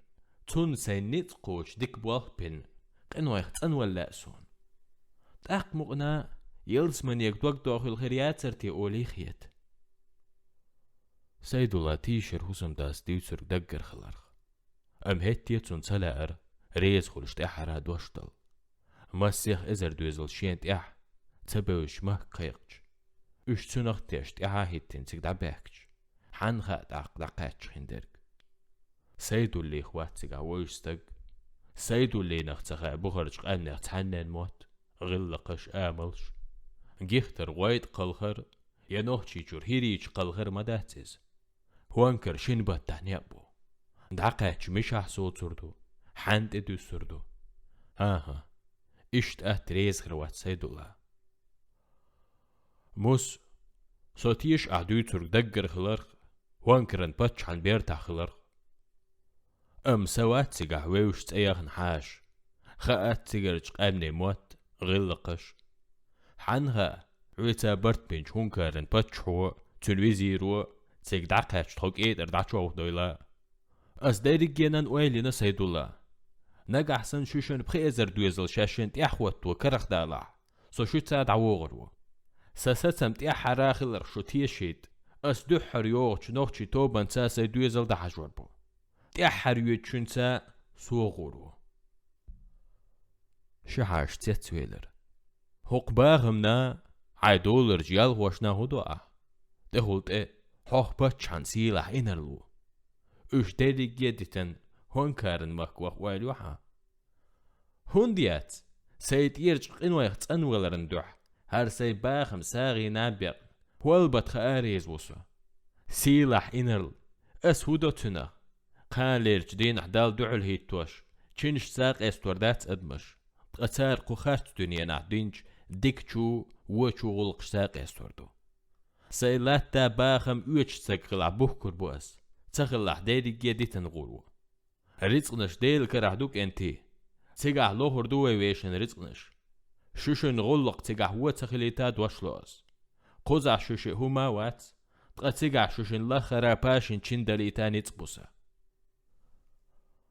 цунна сайн ницкъ кхочуш дика болх а бина, къинойх цӀанвала лаьа суна. ТӀаккха мукъана ялсаманега дог дохийла хир яцара те олий хета. Сайдулла тийшира хӀусамдас дуьйцург даггара хиларх. Амма хӀетте а цунна ца лаьара реза хуьлуш тӀаьххьара дош дала. Масех эзар доьзал шена тӀехь ца бевзаш махка кхайкхича, уьш цунах а тешна тӀаьхьа а хӀиттина цига дӀабаьхкича, хьанна хаьа тӀаккха дӀакхаьчча хиндерг? Сайдуллих вац цигахь вевзаш стаг. Сайдуллинах ца хаьа бухарчу къаьмнех цхьаннен мотт, гӀиллакхаш, амалш. Гихтара гӀойтӀа кхалхар, я Нохчийчуьра ХӀирийчу кхалхар ма дац иза. ХӀонкара шина баттахь некъ бу. ДӀакхаьчча мишахь соцур ду, хьанна тӀедуьссур ду? ХӀан-хӀа, иштта атта реза хир вац Сайдулла. Мус, Со теша ахь дуьйцург даггара хиларх, хӀонкаран паччахьан бертахь хиларх. Амма са вац цигахь вевзаш цӀе яхна хьаша, хаьац цигарчу къаьмнийн мотт, гӀиллакхаш. Хьанна хаьа, хьоьца барт бинчу хӀункаран паччахьо, цуьнан визиро цига дӀакхаьчча тхо кӀетӀара дӀачовхадойла. Ас дерригенан ойла йина, Сайдулла. Нагахь санна шуьшан пхи эзар доьзал шаьшшинна тӀаьхьахӀотто карах далахь, со шуьца дӀавогӀур ву. Сан сацам тӀаьххьара хиларх шу тешийта, ас дуьххьара йогӀучу нохчийн тобанца сайн доьзал дӀахьажор бу. ТӀаьххьара йоьдучуьнца согӀур ву. Ши хьаша цецвелира. ХӀокху бахамна, хьайн доларчу ялхошна хӀун до ахь? ТӀехула тӀе хьох паччахьан сийлахь инарла ву. Уьш дерриге а дитина, хӀонкаран махка ваха ойла ю хьан? ХӀунда яц? Сайн тӀерачу къинойх цӀанваларна дуьхьа, хӀара сайн бахам сагӀина бекъна, хӀолбатха ареза ву со. Сийлахь инарла, ас хӀун до цуьнах? Кханалерчу дийнахь Далла дуьхьал хӀиттош, чинашца къестор дац адамаш, ткъа цара кху харц дуьненахь динчу дикачу, вочу гӀуллакхашца къестор ду. Сайн латта бахам оьцуш стаг хилахь бухкур бу ас, ца хилахь дерриге а дитина гӀур ву. Рицкъанаш Делан карахь ду, кӀентий. Цигахь лохур ду вай вешан рицкъанаш. Шуьшан гӀуллакх цигахь вон ца хилийта дош ло ас. Кхузахь шуьшиъ хӀума а вац, ткъа цигахь шуьшан лахара пашин чин далийта ницкъ бу сан.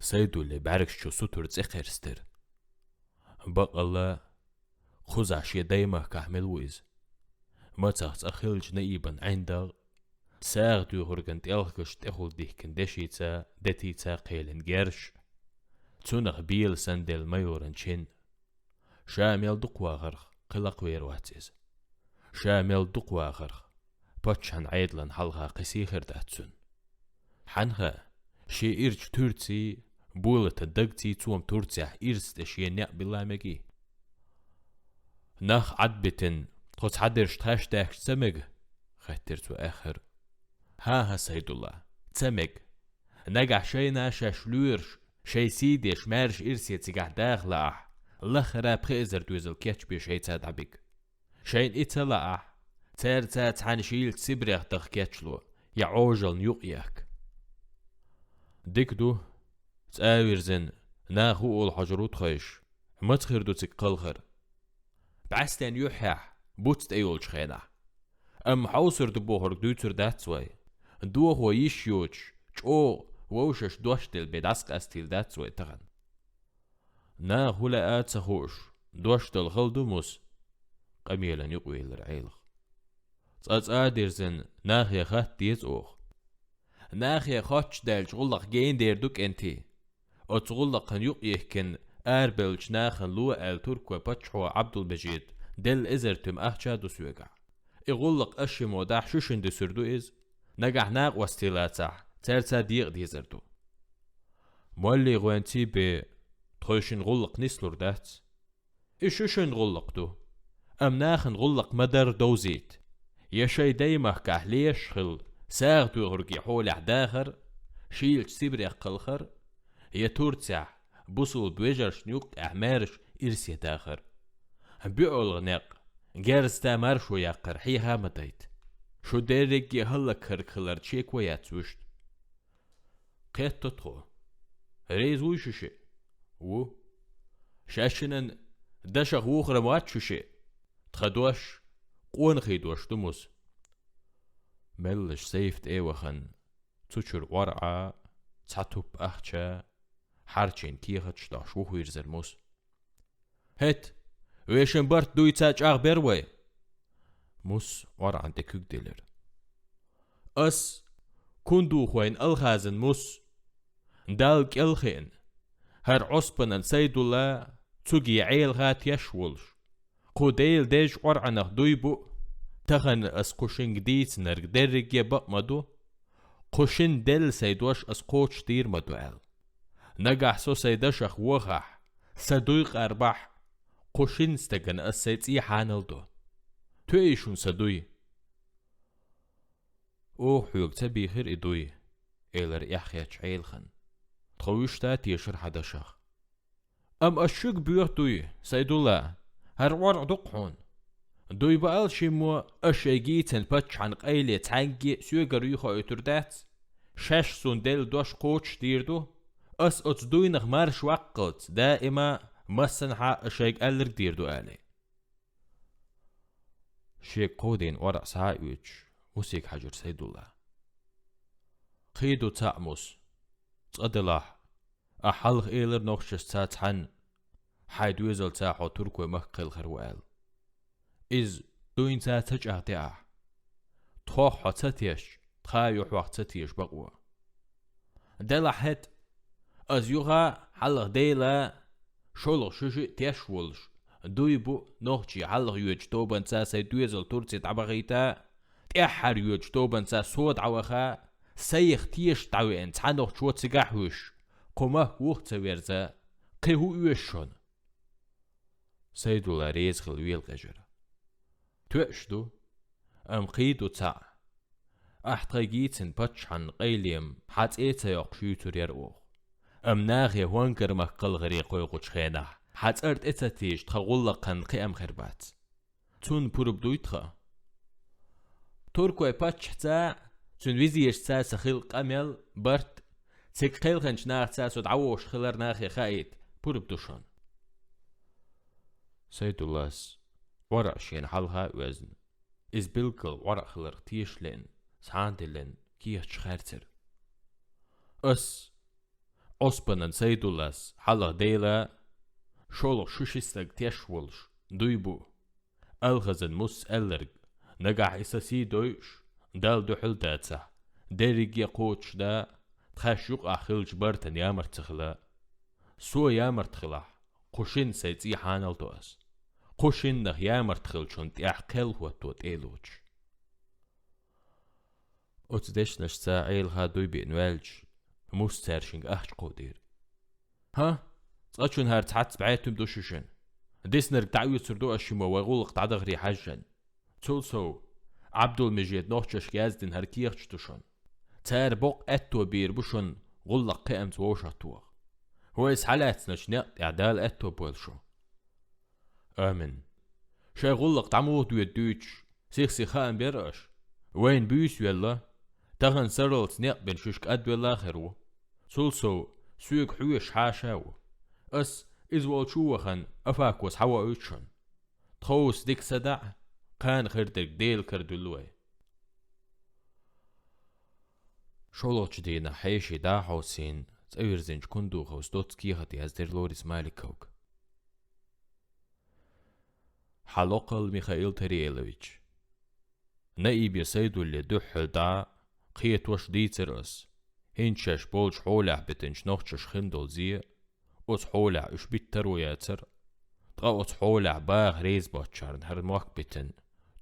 Сайдуллин бӀаьргаш чу сутара цӀе кхерстира. Бакъалла, кхузахь шен даймахкахь мила ву иза? Мацах цӀа хиллачу наибан ӀиндагӀ, сагӀа туьйхурган тӀелхкаш тӀехула дихкина дешица, детица кхелина герш, цунах бела санделла майоран чин. Ша мел дукха вахарх кхин лакхавер вац иза. Ша мел дукха вахарх паччахьан Ӏедалан хьалха кхин сий хир дац цуьнан. Хьанна хаьа, шен ирчу Турций, болатан дагций цома Турцехь ирс тӀе шен некъ билла мегий? Нах Ӏадбитина, тхо цхьадерш тхаьш даьхкича ца мега? — хаьттира цо аьххар. — ХӀан-хӀа, Сайдулла, ца мега. Нагахь шайна шаьш лоьруш, шайн сий деш маьрша ирсе цигахь даха лаахь, лахара пхи эзар доьзал кечбе шайца дӀабига. Шайна и ца лаахь, цаьрца цхьаьна шийлачу Сибрех даха кечло, я Ӏожална юкъ ехка. Дика ду, цӀа а вирзина, наха хӀун олу хьожур ву тхойша, маца хир ду цига кхалхар? БӀаьстенан юьххьехь, буц тӀе йолчу хенахь. Амма хьовсур ду бохург дуьйцур дац вай. Дохо йиш йоцуш, чӀогӀа вовшашна дош делла бен дӀасакъастийла дац вай тахана. Наха хӀун лаьа а ца хууш, дош дала хала ду, Мус? — къамелан юкъавелира Ӏелах. — Цкъа цӀа а дирзина, нахе хатта деза оха. Нахе хоттуш даьллачу гӀуллакх гена дер ду, кӀентий. Оцу гӀуллакхана юкъ йихкина, арабевллачу нахана ло аьлла туркойн паччахьо Ӏабдулмежида делла эзар туьма ахча а ду соьгахь. И гӀуллакх ас шиммо дахь шуьшинна дуьсур ду иза. Нагахь накъостий лацахь, цаьрца декъа дезар ду. Моллий гӀоьнций бен, тхойшинна гӀуллакх нислур дац. И шуьшинна гӀуллакх ду. Амма нахана гӀуллакх ма-дарра довзийта. Я шайн даймахкахь лешаш хилла, сагӀа туьйхурге хьолехь дахар, шийлачу Сибрех кхалхар, я Турцехь, бусулба вежаршна юккъехь маьрша ирсе дахар. БоьӀалгӀа некъ, герзаца маршо яккхар хьеха а ма дайта. Шу дерриге хӀаллакьхарг хиларца шеко яц вуьшта. Кхетто тхо. Реза вуй шу шиъ? Ву. Шаьшшинан дашах вухур ма вац шу шиъ? Тхан дош къонахий дош ду, Мус. Меллаша сейфа тӀе а вахана, цу чуьра ӀорӀа, цхьа туп ахча, хьарчийна кехаташ дохьуш вухавирзира Мус. — ХӀета, вешан барт дуйца чӀагӀбер вай. Мус ӀорӀан тӀе куьг делира. — Ас Кундухойн Алхазан Мус. Далла кӀел хиъна, хӀара Ӏоспанан Сайдулла цуьнга Ӏелаха теш волуш, кху Делан дезачу ӀорӀанах дуй бу, тахана ас кху шинга дийцинарг дерриге бакъ ма ду, кху шинна делла сайн дош ас кхочушдийр ма ду аьлла. Нагахь со сайн дашах вахахь, сан дуй къарбахь, кху шина стагана ас сайн цӀий хьанал до. Тоьий шуна сан дуй? — Оха хьоьга ца бийхира и дуй, — элира эхь хетачу Ӏелахана. — Тхо вуьшта тешара хьан дашах. — Амма ас шуьга боьху дуй, Сайдулла, хӀара ӀорӀа ду-кх хьуна. Дуй баал шиммо, аш шайгийцан паччахьан къайле цхьанги соьгар юха ойтур дац. Шаш сун делла дош кхочуш дийр ду. Ас оцу дуйнах марш ваккхалц, даима массанхьа аш шайга алларг дийр ду али. Шег кхо ден ора схьа а оьцуш, Мусиг хьажар Сайдулла. Кхий ду цхьаъ, Мус, цкъа делахь, а хьалха элар нохчашца цхьаьна, хьай доьзалца хьо туркой махка кхелхар ву аьлла. Иза дуйнца ца чӀагӀде ахь. Тхох хьо ца тешча, тха юхьох ца теша бакъо. Делахь хӀета, аз юха хьалха Дела, шолгӀа шу шиъ теш волуш, дуй бу нохчий хьалха йоьдучу тобанца сайн доьзал Турци дӀабахийта, тӀаьххьара йоьдучу тобанца со дӀаваха, сайх теша дӀавеана цхьа нохчо цигахь вуьш, кху махка вух ца верза, кхин хӀу оьшу шуна? Сайдулла реза хила вела къежара. Тоьаш ду, амма кхий ду цхьаъ. Ахь тхайгийцина паччахьан къайлем хьан цӀе ца йоккхуш юьйцур яра оха. Амма нахе хӀонгар махка кхалхаре кхойкхучу хенахь, хьан цӀар тӀе ца тийжа тхан гӀуллакхана кхиам хир бац. Цунна пурба дуй тхан? Туркой паччахьца, цуьнан визирашца сан хилла къамел, барт, цига кхелхинчу нахаца со дӀавогӀуш хилар нахе хаийта, пурба ду шуна. Сайдуллас ора шена хьалха а оьзна, иза билггал ора хиларх теша леана, схьана диллина кехаташ хаьрцира. Ас, Ӏоспанан Сайдуллас хьалха Дела, шолгӀа шу ши стаг теш волуш, дуй бу. Алхазан Мус аьлларг, нагахь и сан сий дойуш, Далла дуьхьал дацахь, дерриге а кхочуш да, тхаьш юкъахь хиллачу бартан ямарт ца хила. Со ямарт хилахь, кху шинна сайн цӀий хьанал до ас. Кху шиннах ямарт хиллачунна тӀехь кхел хӀотто тӀе а лоцуш. Оцу дешнашца Ӏелаха дуй биъна ваьлча, Мус цаьршинга ахча кховдийра. ХӀа, цкъачунна хӀара цхьацца бӀе туьма ду шуьшинна. Диснарг дӀаоьцур ду аш шиммо вай гӀуллакх дӀадахаре хьаьжжина. Цул сов, Ӏабдулмежида нохчашка яздина хӀара кехаташ ду шуна. Цара боккха аьтто бийр бу шуна гӀуллакх кхиамца вовшахтоха. Вай схьалаьцначу некъ тӀехь Дала аьтто бойла шу. Амин. Шайн гӀуллакх дӀа муха доьду дуьйцуш, сих-сиха хаам бера аша. Вайна буьйса велла, тахана сарралц некъ бина шуьшка кӀадвелла а хир ву. Цул сов, соьга хьоьжуш хьаша а ву. Ас, иза волчу а вахана, Афакос хьавоуьйту шуна. Тховса дика са даӀа, кхана хир дерг Делан кара дуьллу вай. ШолгӀачу дийнахь хьеший дӀа а хьовсийна, цӀа вирзинчу Кундуховс доцца кехат яздира Лорис Маликовга. Хьалокхалла, Михаил Тариелович. Наибе Сайдулле дуьххьал дӀа кхетош дийцира ас, хӀинца шаьш болчу хьолехь битинчу нохчаша хин долу зе, оцу хьолехь уьш биттаро яцара, ткъа оцу хьолехь баха реза боцчарна хӀара мохк битина,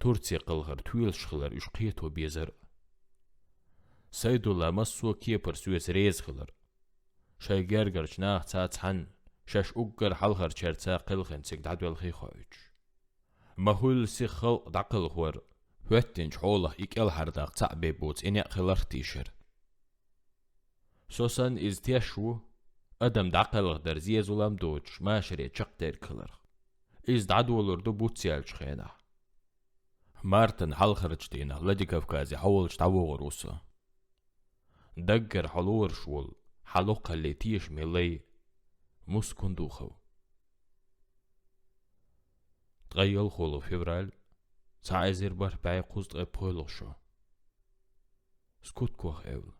Турци кхалхар тоьлуш хилар уьш кхето безара. Сайдулла массо а кепара соьца реза хилар. Шайн гергарчу нахаца цхьаьна шаьш уггар хьалхарчаьрца кхелхина цига дӀадоьлхий хоуьйтуш. Ма-хуьллу сиха халкъ дӀакхалхор, хӀоьттинчу хьолах и кӀелхьардаккха цхьаъ бен боцу и некъ хиларх тийшира. Со санна иза теш ву, адам дӀакхалхадар зе-зулам доцуш машаре чекхдерг хиларх. Иза дӀадолур ду буц яьллачу хенахь. Мартан хьалхарчу дийнахь Владикавказе хьо волчу дӀавогӀур ву со. Даггара хьо лоруш волу, хьан локхалле тешаме лай, Мус Кундухов. Ткъе ялхолгӀа февраль, цхьа эзар бархӀ бӀе кхузткъе пхоьалгӀа шо. Скуткох эвла.